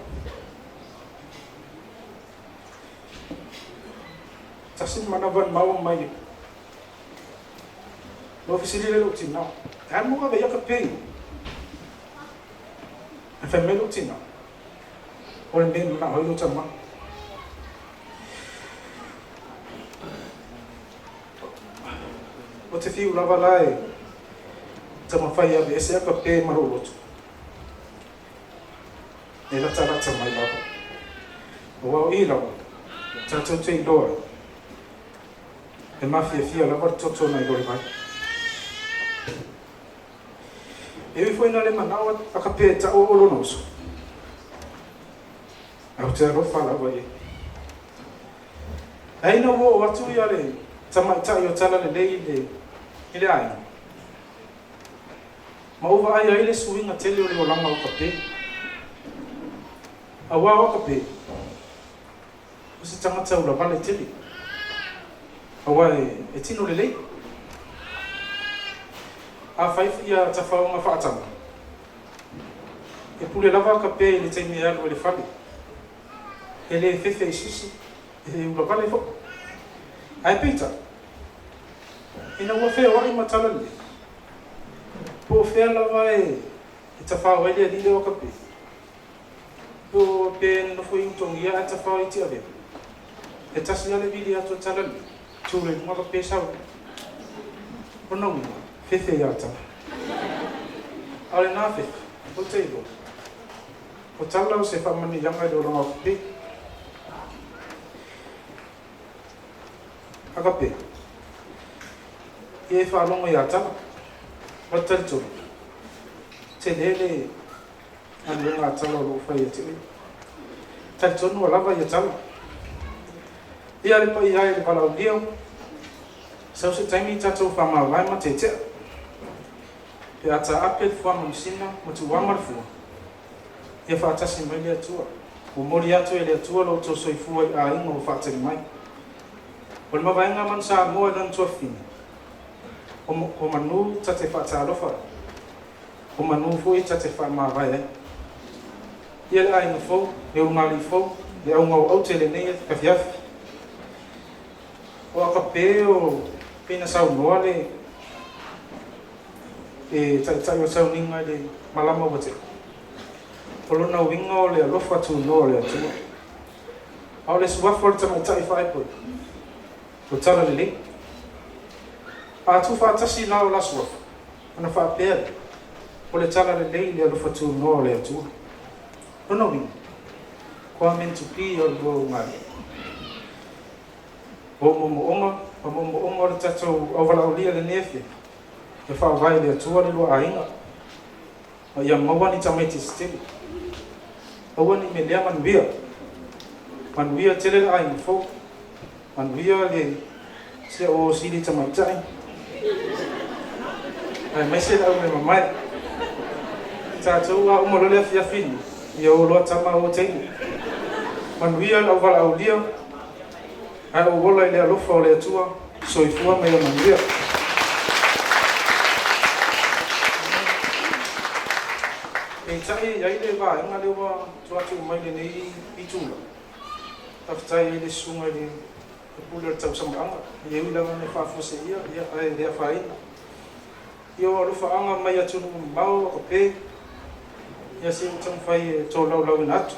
Tasi le manava na maua mai ai. Na ou fesili lea i lou tinā, E a le mea ua ave ai aka pē i o? Ae fai mai lou tinā, O le mea e manao ai lou tama. O te fiu lava la e taumafai e aveese aka pē ma lou loto. E latalata mai lava. Aua o i lava, tatou te iloa ai, e mafiafia lava le toto nai lo le vai. E ui foi na le manao a ka pē taua o lona uso, ae ou te alofa lava i ai. Ae ina ua oo atu ia le tamaitai o Talalelei i le i le aiga, ma ou vaai ai le suiga tele o le olaga o Kape. Aua o Kape, o se tagata ulavale tele, aua e tino lelei. Afai ia tafaoga faatama, e pule lava a Kape i le taimi e alu ai i le fale. E le fefe i sisi, e ulavale foi. Ae peitai, ina ua feoai ma Talalelei, po o fea lava e tafao ai le alii lea o Kape, po o pe nonofo i Utogia ae tafao i Tiavea, e tasi lava le vili atu a Talalelei, tu le luga Kape sau ai. Lona uiga, fefe ia Tala. A o lena fefe, ou te iloa, o Tala o se faamanuiaga i le olaga o Kape. Agape, ia e faalogo iā Tala, o le talitonu, tele le galuega a Tala o lo o fai ia te oe. Talitonu ua lava ia Tala. Ia le paia e i le valaaulia, sau se taimi tatou faamavae ma tetea. Pe a taape le fua manusina ma tuuama le fua, ia faatasi mai le Atua. Momoli atu e le Atua lo outou soifua i aiga ua faatali mai. O le mavaega manu Samoa i lona tuafafine, o manu ta te faatalofa ai, o manu foi ta te faamavae ai. Ia le aiga fou, le ulugalii fou, le auga o aute lenei afiafi. O Akape o pei na saunoa le taitai o le sauniga i le malama ua tea. O lona uiga o le alofa tunoa o le Atua. A o le suafa o le tamaitai faaipoipo, o Talalelei. A tuufaatasi la o la suafa, ona faapea lea, o le Talalelei i le alofa tunoa o le Atua. Lona uiga, kua meant to be o le lua ulugalii. O ou moomooga ma moomooga o le tatou auvalaaulia i lenei afiafi, ia faavae i le Atua le lua aiga, ma ia maua ni tamaiti se tele. Aua ne i melea manuia. Manuia tele le aiga fou. Manuia le sia o sili tamaitai. Aemaise le aumeamamae. Tatou a uma loa le afiafi nei, ia o loa tama o teine. Manuia le auvalaaulia, ae ou ola i le alofa o le Atua. Soifua ma ia manuia. Peitai e i ai le vaega lea ua tuu atu mai i lenei itula. Faafetai ai le susuga i le pule o le tausamaaga, e ui lava ina faafuaseia, ia ae le afaina. Ia o alofaaga mai atunuu mamao a kape, ia se i ou taumafai e tolaulaauina atu.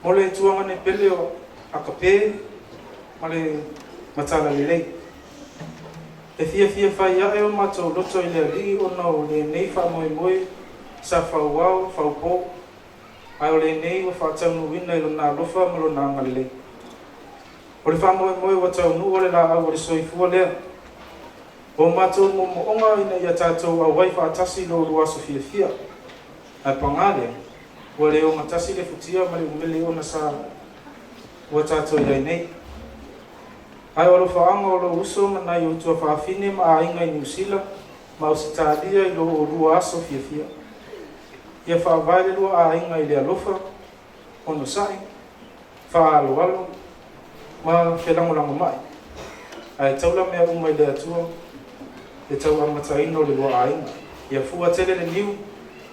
Mo le tuaga nei pele o Akape. ma le matalalelei. E fiafia fai ae o matou loto i le Alii ona o lenei faamoemoe sa fauao faupō, ae o lenei ua faataunuuina i Lona alofa ma Lona agalelei. O le faamoemoe ua taunuu o le laau o le soifua lea. O matou moomooga ina ia tatou auai faatasi i lo oulua aso fiafia. Ae pagā lea, ua le ogatasi le futia ma le umele ona sa ua tatou i ai nei. Ae o alofaaga o lou uso ma nai ou tuafaafine ma aiga i Niu Sila ma Ausetalia i lo oulua aso fiafia. Ia faavae le lua aiga i le alofa, onosai, faaaloalo, ma felagolagomai, ae taula mea uma i le Atua, le tau amataina o le lua aiga. Ia fua tele le niu,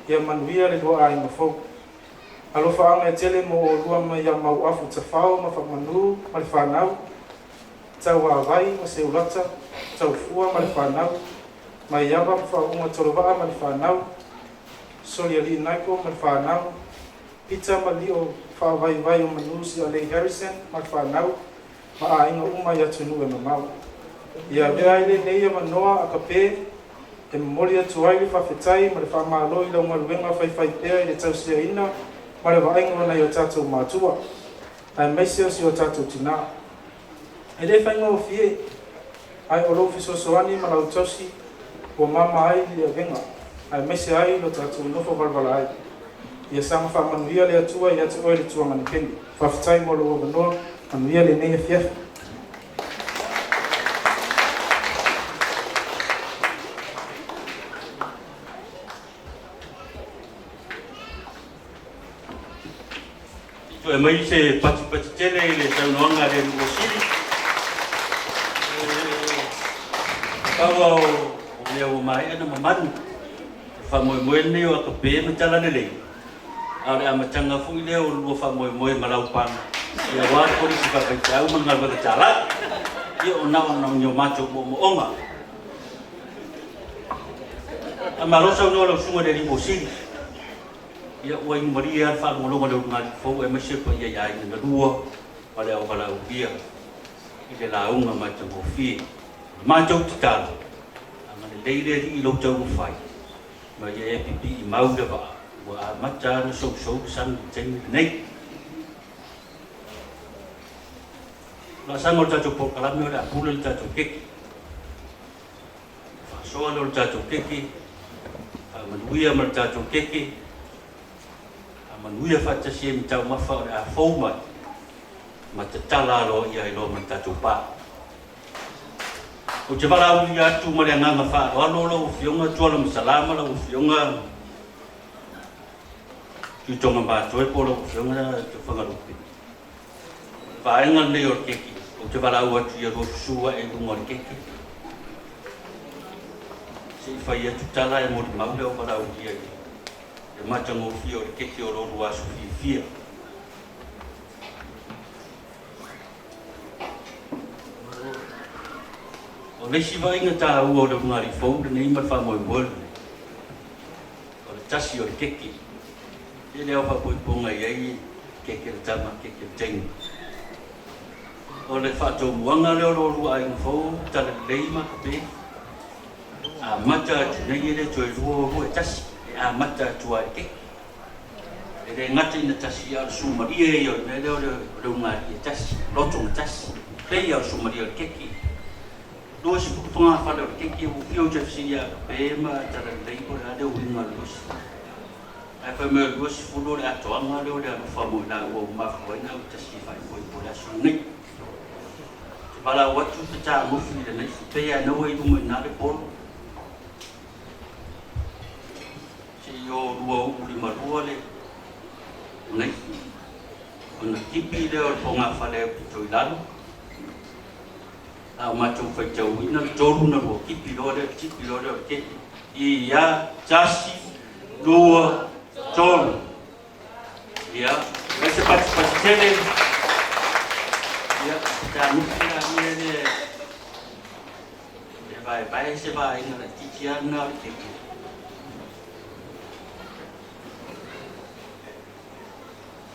ia manuia le lua aiga fou. Alofaaga e tele mo oulua mai ia Mauafu Tafao ma Faamanu ma le fanau, Tauavai ma Seulata, Taufua ma le fanau, Maiava ma Faauuga Tolovaa ma le fanau, Solialii Naiko ma le fanau, Pita ma Lio Faavaivai o Manu Sialei Harrison ma le fanau, ma aiga uma i atunuu e mamao. Ia avea ai lenei avanoa a Kape e momoli atu ai le faafetai ma le faamalo i lau galuega faifaipea i le tausiaina ma le vaaiga o nai o tatou matua, aemaise o si o tatou tinā. E le faigofie, ae o lou fesoasoani ma lau tausi ua mama ai le avega, aemaise ai lo tatou nofo valavala ai. Ia saga faamanuia le Atua ia te oe le Tuagana Keni. Faafetai mo lou avanoa, manuia lenei afiafi. Toe aumai se patipati tele i le saunoaga a le Alii Sili. Pau lava o mea ua maea ona mamanu, o le faamoemoe lenei o Akape ma Talalelei, a o le amataga foi lea o le lua faamoemoe ma Laupana, ia aua le Kolisi Faafaifeau ma le galuega talai. Ia o na ona o ni o matou moomooga. Ae malo saunoa lau Susuga i le Alii Sili. Ia, ua inu malie lava le faalogologo a le ulugalii fou aemaise le paia i aiga na lua ma le auvalaaulia i le lauga matagofie. O le matou tatalo, agalelei le Alii i lou taumafai ma ia e pipii mau le vaa ua amata lava ona sousou le sami i le taimi lenei. O le laasaga o le tatou polokalame o le a pule le tatou keki. Faasoa lea o le tatou keke, faamanuia ma le tatou keke, faamanuia faatasi ai ma taumafa o le a fou mai ma tatala aloaia ai loa ma le tatou pa. Ou te valaaulia atu ma le agaga faaaloalo lau Afioga Tuala Masalama, lau Afioga Tuitoga Matoe po o lau Afioga Tofagalupe. O le vaega lenei o le keke, ou te valaau atu ia lua susu ae i luga o le keke. Se i fai atu tala e molimau le auvalaulia i le matagofie o le keke o lo lua aso fiafia. O le isi vaaiga taua o le ulugalii fou lenei ma le faamoemoe lenei, o le tasi o le keke. Tele ao faapoipoga i ai keke le tama, keke le teine. O le faatomuaga lea o lo oulua aiga fou, Talalelei ma Kape, amata atu nei e le toe lua oulua e tasi, e amata atu lava i le keke. E le gata ina tasi, a o le sumalie ia o le mea lea o le ulugalii e tasi, loto na tasi, pei lava o le sumalie o le keke. 20 togafale o le keke, ua fiu te fesili ia Kape ma Talalelei po o le a le uiga o le 20. Ae fai mai o le 20 o le atoaga lea o le alofa mo i laua ua mafua ai ona autasi e faaipoipo i le aso lenei. Te valaau atu te tagofi i lenei pei lava naua i luma i ina le polo. Se i o 2 5 2 le lenei. Ona tipi lea o le fogafale pito i lalo. A o matou faitauina le tolu na lua tipi loa lea, tipi loa lea o le keke. Ia, tasi, lua, tolu. Ia, mai se patipati tele. Ia, tanuki la ia le e vaevae se vaaiga laitiiti lava lena o le keke.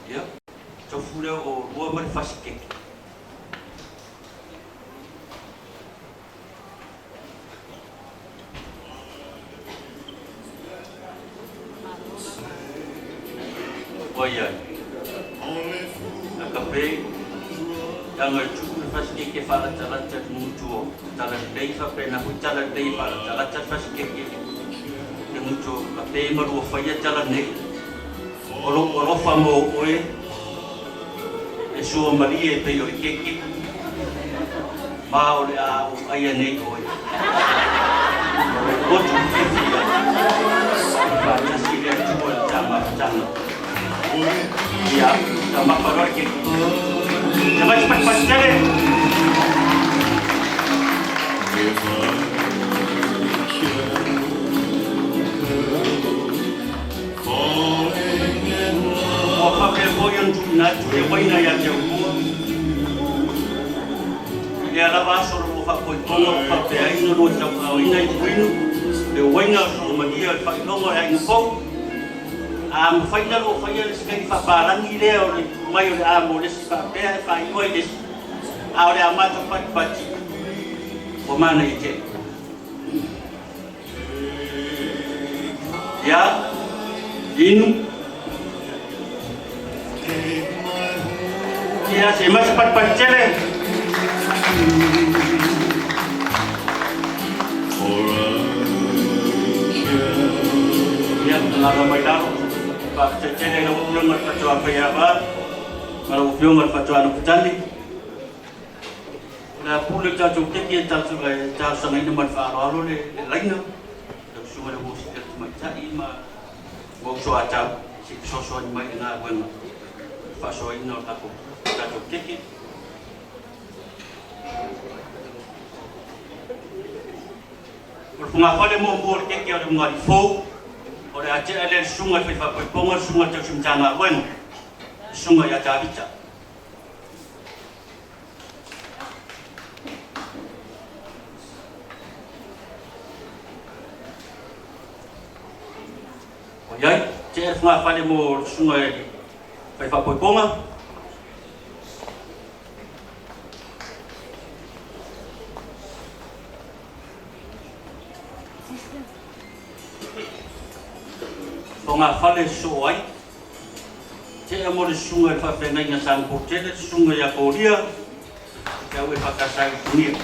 Ia, tofu lea o lua ma le fasi keke. Ua iai. Akape Taga e tuu le fasikeke faalatalata i le gutu o Talalelei faapena foi Talalelei e faalatalata le fasikeke i le gutu o Kape ma lua faia tala nei. O lou alofa mo oe e sua malie e pei o le keke ma o le a ou aia nei oe. O lou loto fiafia e faatasi i le Atua i le tamafataga. Ia, taumafa loa le keke. Ia mai se patipati tele! Ua faapea foi ona tuuina atu le uaina ia te outou, i lea lava aso o le lua faapoipoga ua faapea ai ona lua tauaaoina i puinu le uaina o Solomalia o le faailoga o le aiga fou. A mafai ona lua faia le isi kaimi faapalagi lea o le tuu mai o le a mo le isi faapea e faailoa i le isi, a o le a matou patipati ua manaia tele. Ia, inu. Ia, se mai se patipati tele. Ia, alaala mai lalo. Faafetai tele i lau Afioga i le Fatoa Faiava ma lau Afioga i le Fatoa Nukutani. O le a pule le tatou keke e talosagaina ma le faaaloalo le laina, lau Susuga i le Uo Sili o le Tamaitai ma ua uso a tau se i fesoasoani mai i le galuega faasoaina o le tatou keke. O le fogafale muamua o le keke o le ulugalii fou, o le a tea lea i le susuga i le fai faapoipoga, le susuga i le tausi Matagaluega, le susuga ia Tavita. Ua i ai, tea le fogafale mo le susuga i le fai faapoipoga. Fogafale sosoo ai. Tea mo le susuga i le faafeagaiga sa Mapotele, le susuga ia Kolia, te au e whakasai i Punia.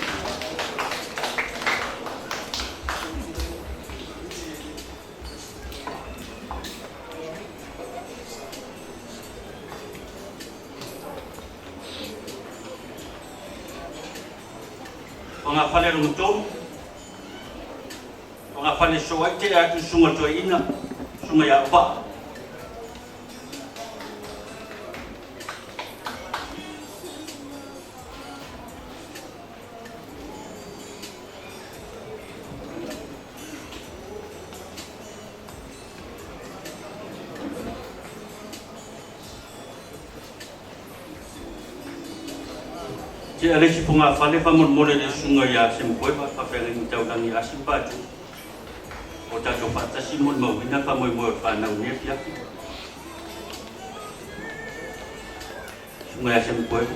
Fogafale lona tolu, Fogafale sosoo ai tea atu susuga toeaina, susuga ia Auvaa. Tea le isi fogafale faamolemole i le susuga ia Semukoeva faafeagaiga taulagi Asi ma Patu o tatou faatasi molimauina le faamoemoe o le fanau i lenei afiafi. Susuga ia Semukoeva.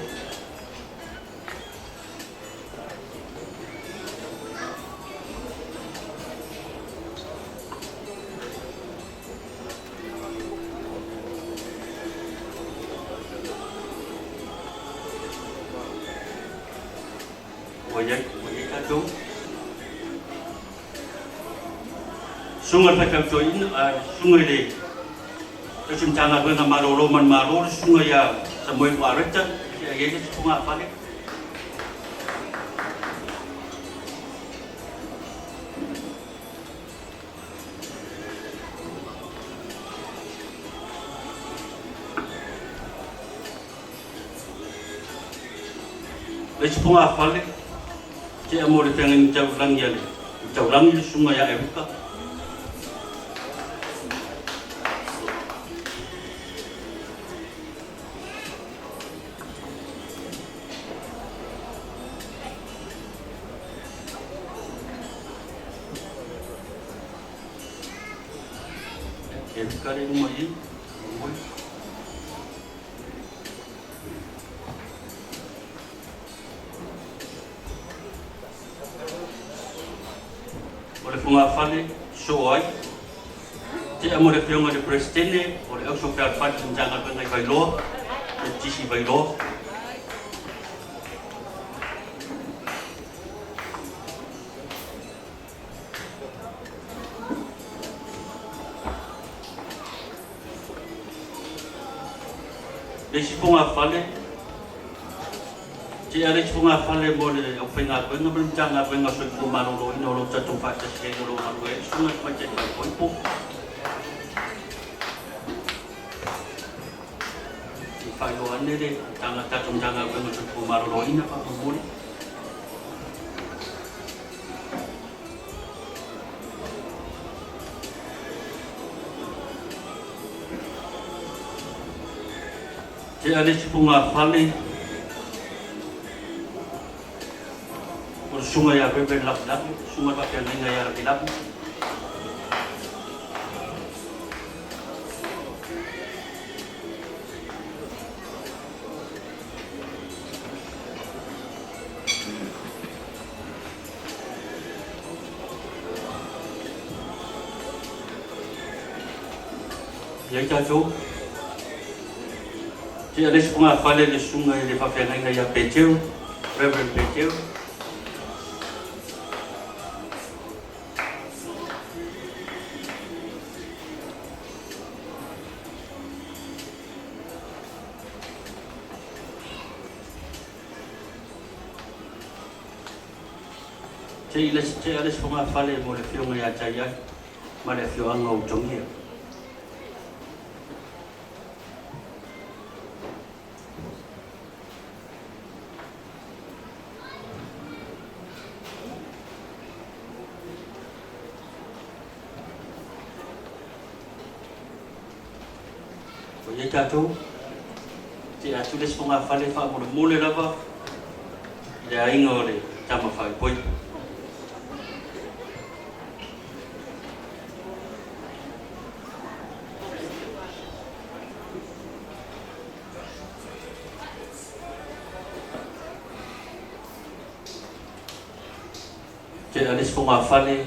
Ua i ai, ua i ai tatou. Susuga i le Faifeau Toeaina, susuga i le Tausi Matagaluega Malolo Manumalo, le susuga ia Samuelu Areta, e i ai le isi fogafale. Le isi fogafale, tea mo le feagaiga taulagi a le taulagi le susuga ia Erika. Erika le luma i i. O le fogafale sosoo ai. Tea mo le Afioga i le Peresetene o le Auso Fealofani i le Matagaluega i Vailoa, le TC Vailoa. Le isi fogafale, tea le isi fogafale mo le aufaigaluega ma le Matagaluega o Soifua Maloloina o lo o tatou faatasi ai o lo o galue ai le Susuga i le Tamaitai Faaipoipo. Se i faailoa ane le tatou Matagaluega o le Soifua Maloloina faamolemole. Tea le isi fogafale o le Susuga ia Reverend Lavilavi, Susuga i le Faafeagaiga ia Lavilavi. Ia i tatou, tea le isi fogafale le Susuga i le Faafeagaiga ia Peteu, Reverend Peteu. Te i le tea le isi fogafale mo le Afioga ia Taiai ma le afioaga o Tongia. Ua i ai tatou, te atu le isi fogafale faamolemole lava i le aiga o le tama faaipoipo. Te a le isi fogafale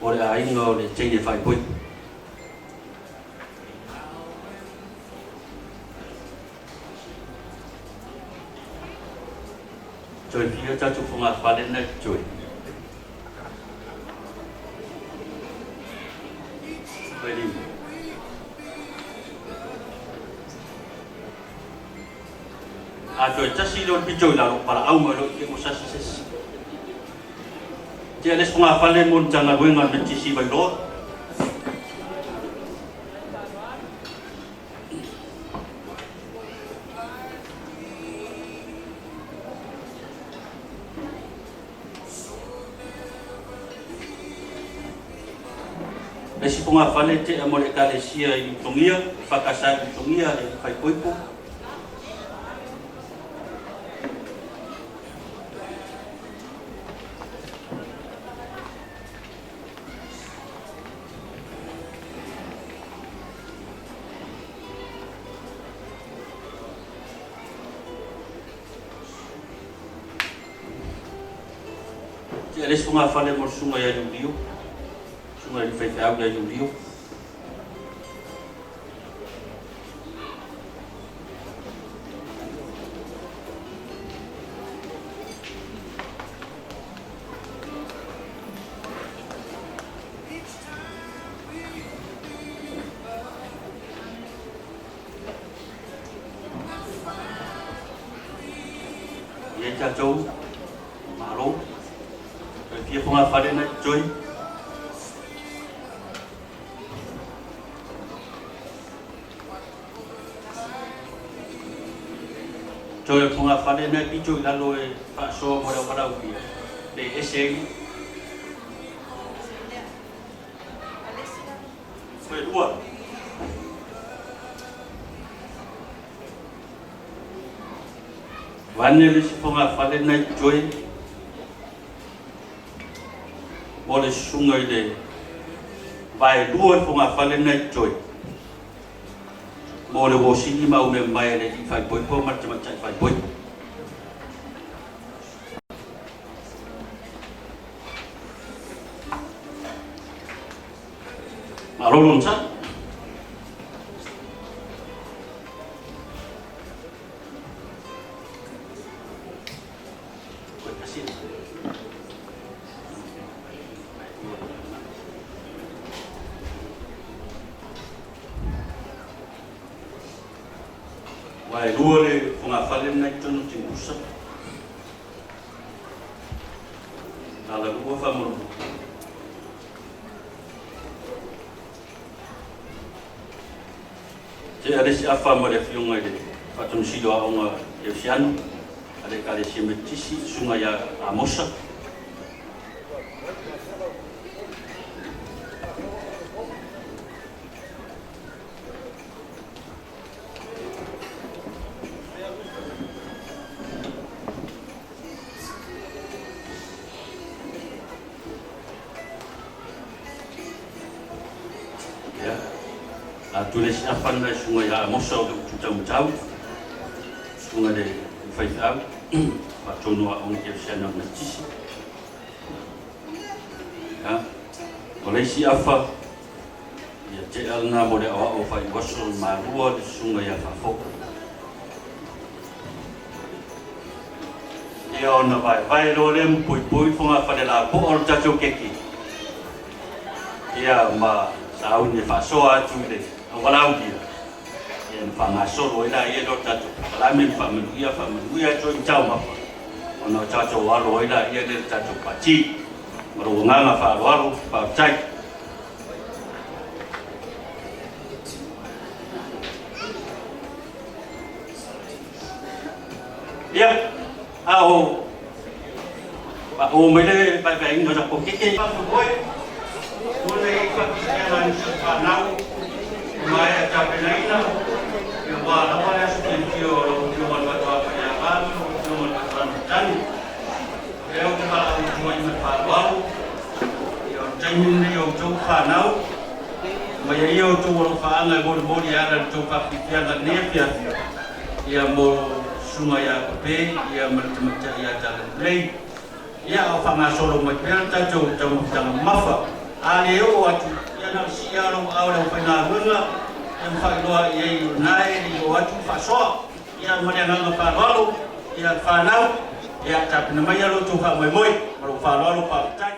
o le aiga o le teine faaipoipo. Toe fia tatou fogafale na toe. Ready. A toe tasi lea o le pito i lalo, valaau mai loa i te ua sasi se isi. Tea le isi fogafale mo le Matagaluega o le MTC Vailoa. Le isi fogafale tea mo le Ekalesia i Ulutogia, EFKS i Ulutogia e Faaipoipo. Tea le isi fogafale mo le susuga ia Iulio, susuga i le faifeau ia Iulio. I ai tatou Malo, toe fia fogafale na join. Toe o le fogafale na e pito i lalo e faasoa mo le auvalaaulia, pe ese ai. Toe lua. Vaeane le isi fogafale na i toe mo le susuga i le vaelua le fogafale na i toe mo le uosini ma au mea mamae a le alii faaipoipo ma le tamaitai faaipoipo. Malo le onosai. Aua e lua le fogafale lena i totonu o Timusa. Alalua faamolemole. Tea le isi afa ma le afioga i le Faatonusili o Aoga Kerisiano a le Ekalesia Metotisi, Susuga ia Amosa. Ia, atu le isi afa lena i susuga ia Amosa o le Utu Taumatau, susuga i le faifeau, faatonu o Aoga Kerisiano a le Metotisi. Ia, o le isi afa, Ia tea lena mo le aoao faaiuaso i Malua le susuga ia Faafo'o. Ia ona vaevae loa lea ma poipoi fogafale lapoa o le tatou keki. Ia ma sauni e faasoa atu i le auvalaulia, ia na faagasolo ai laia lea o le tatou polokalame ma faamanuia, faamanuia atu ai i taumafa ona o tatou alo ai laia lea i le tatou pati. Ma lou agaga faaaloalo, faafetai. Ia, a o o mai le vaevaeina o tatou keke. Faamoemoe, ua nei faapipea nai uso fanau ua maea tapenaina, ia ua lava le aso tilotilo o lau Afioga i le Faatoaga Faiava ma lau Afioga i le Faatoaga Tanu. O lea ou te valaau atu ai ma le faaaloalo, Ia, o le taimi lenei o outou fanau, mai ai ia outou alofaaga e molimoli e ala i le tou faafiafiaga i lenei afiafi, ia mo Susuga ia Pape, ia ma le tamaitai ia Talalelei. Ia, a o faagasolo mai pea le tatou taumafataga mamafa. A le oo atu, ia na o le sii lava o lou aao i le aufaigaluega, ia ma faailoa i ai o lena e le i oo atu le faasoa. Ia, ma le agaga faaaloalo, ia fanau, ia tapena mai ia lo outou faamoemoe, ma lou faaaloalo, faafetai.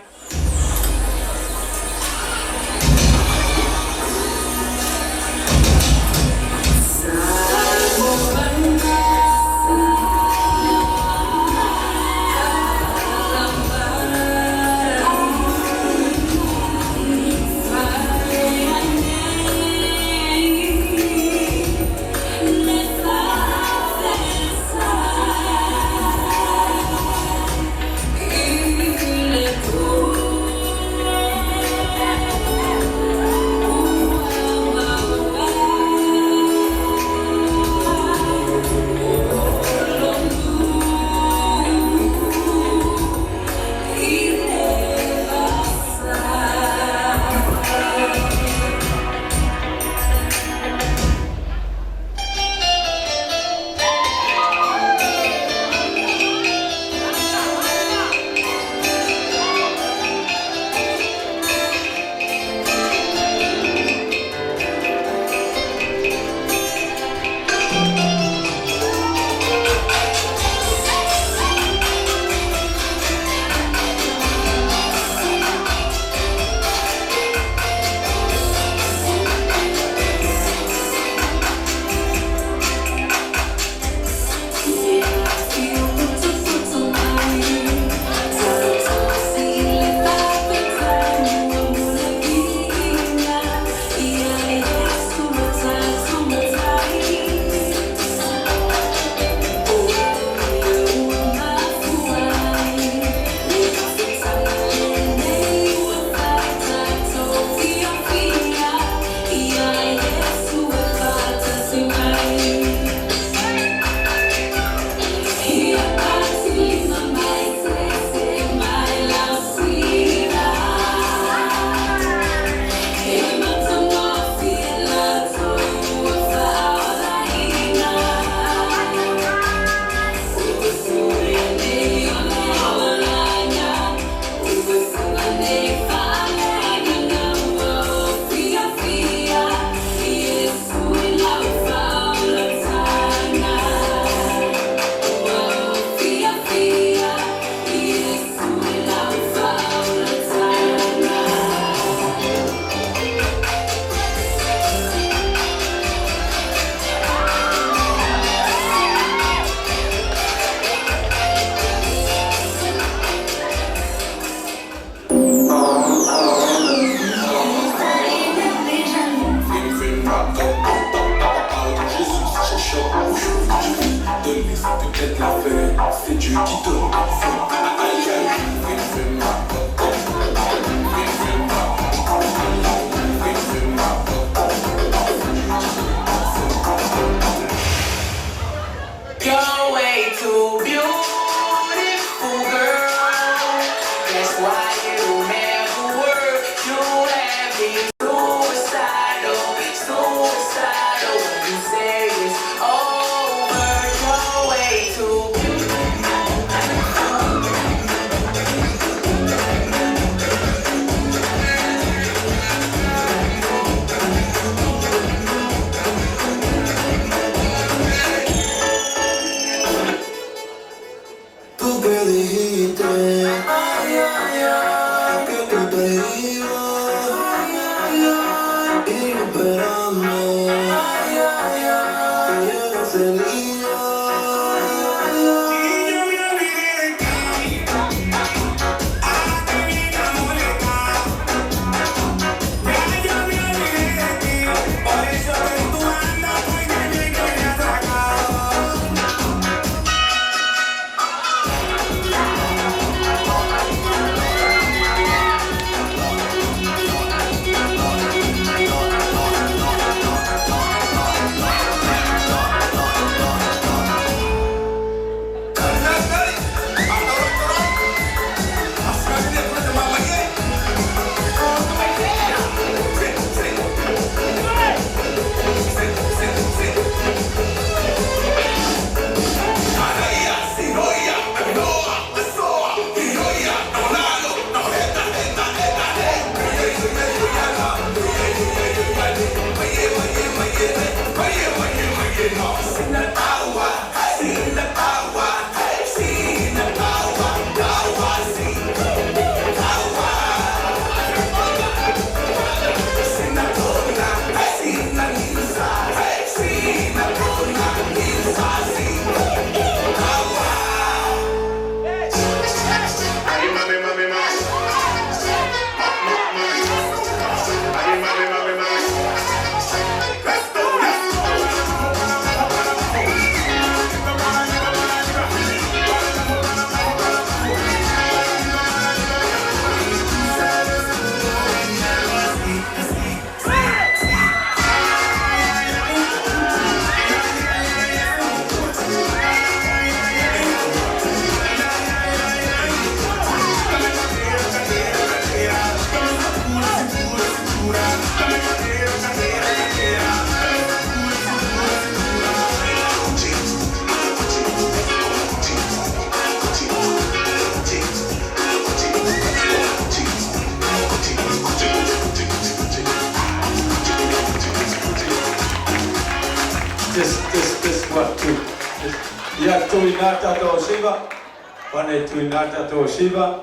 Ia tuina tatou siva, pane tuina tatou siva,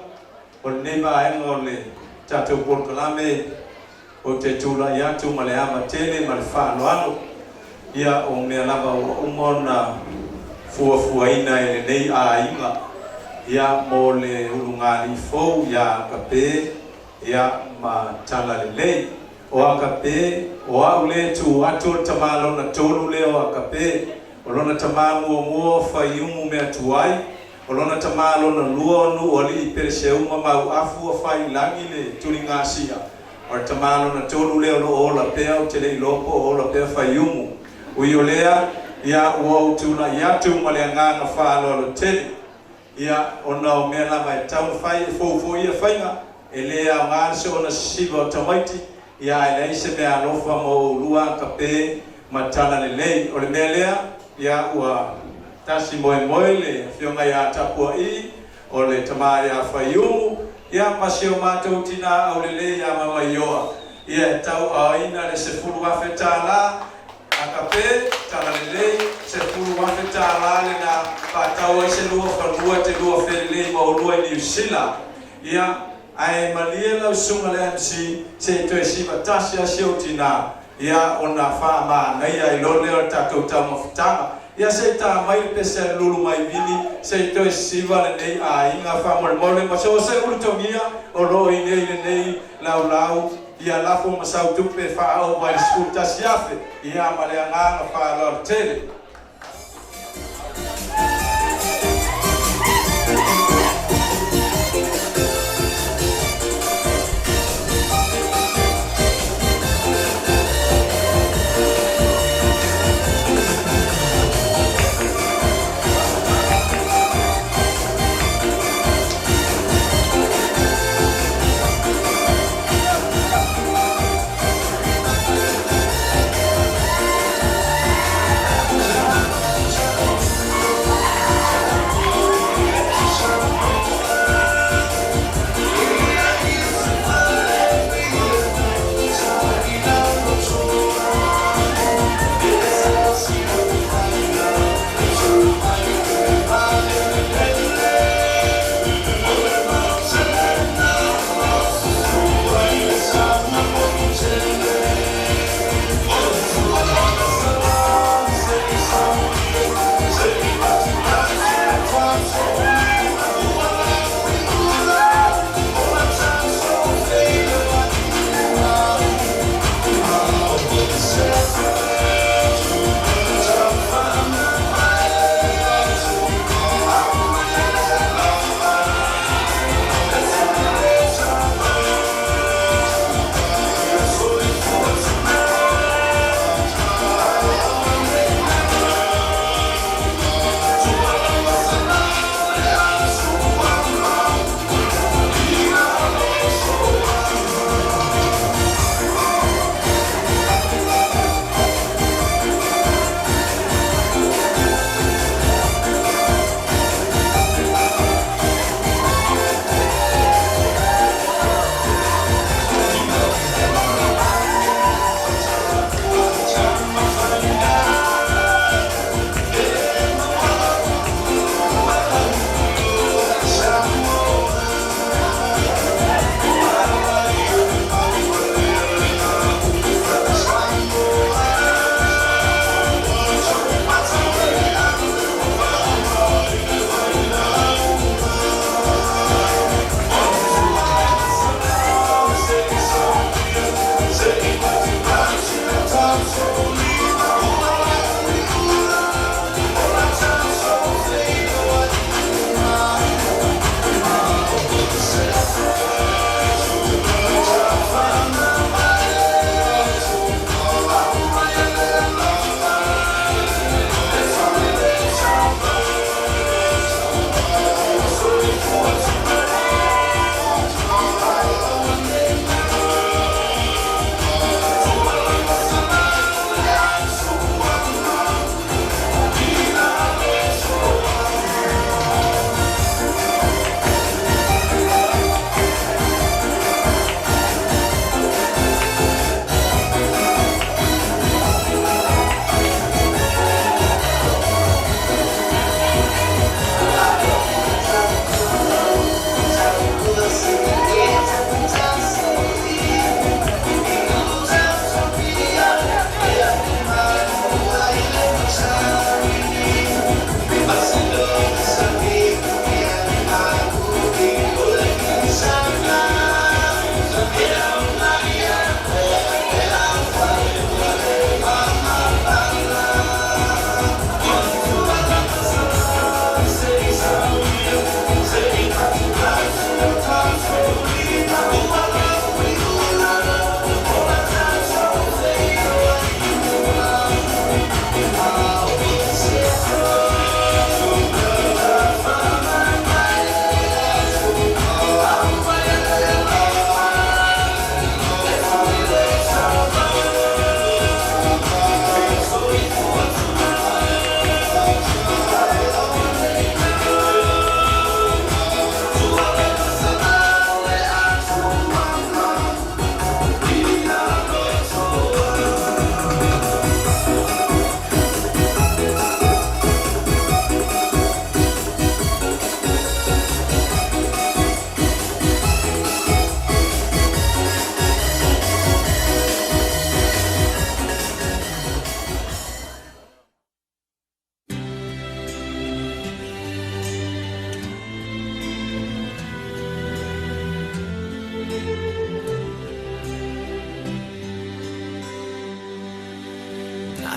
o lenei vaega o le tatou polokalame o te tulai atu ma le ava tele ma le faaaloalo. Ia o mea lava ua uma ona fuafuaina e lenei aiga, ia mo le ulugalii fou ia Akape, ia ma Talalelei. O Akape, o au lea e tu atu o le tama lona tolu lea o Akape. O lona tama muamua o Faiumu Meatuai, o lona tama lona lua o Nuualii Peleseuma Mauafu o Failagi le Tuligasia. O le tama lona tolu lea o loo ola pea, ou te le iloa po o ola pea Faiumu. Ui o lea, ia ua ou tulai atu ma le agaga faaaloalo tele. Ia, ona o mea lava e tatau ona fai, e fou foi ia faiga, e le aoga le soona sisiva o tamaiti, ia ae leai se mea alofa mo oulua Akape ma Talalelei. O le mea lea, ia ua tasi moemoe le afioga ia Tapua'i, o le tama ia Faiumu, ia ma si o matou tinā aulelei ia Mamaioa, ia e tauaaoina le $10,000. Akape, Talalelei, $10,000 lena, faatau ai se lua fanua e te lua felelei ma oulua i Niu Sila. Ia, ae malie lau susuga le MC, se i toe siva tasi lava si ou tinā, ia, ona faamanaia ai loa lea o le tatou taumafataga. Ia, se i ta mai le pese a le lulu mai vili, se i toe siva lenei aiga faamolemole ma so o se ulutogia o lo o i inei i lenei laulau. Ia lafo ma sau tupe faaova i le 11,000, ia ma le agaga faaaloalo tele.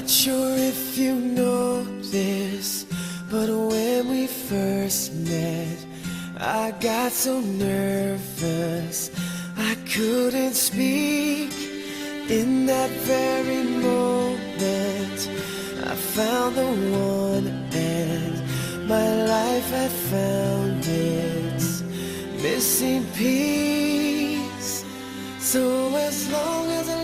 Not sure if you know this, but when we first met, I got so nervous I couldn't speak. In that very moment, I found the one, and my life had found its missing piece. So as long as I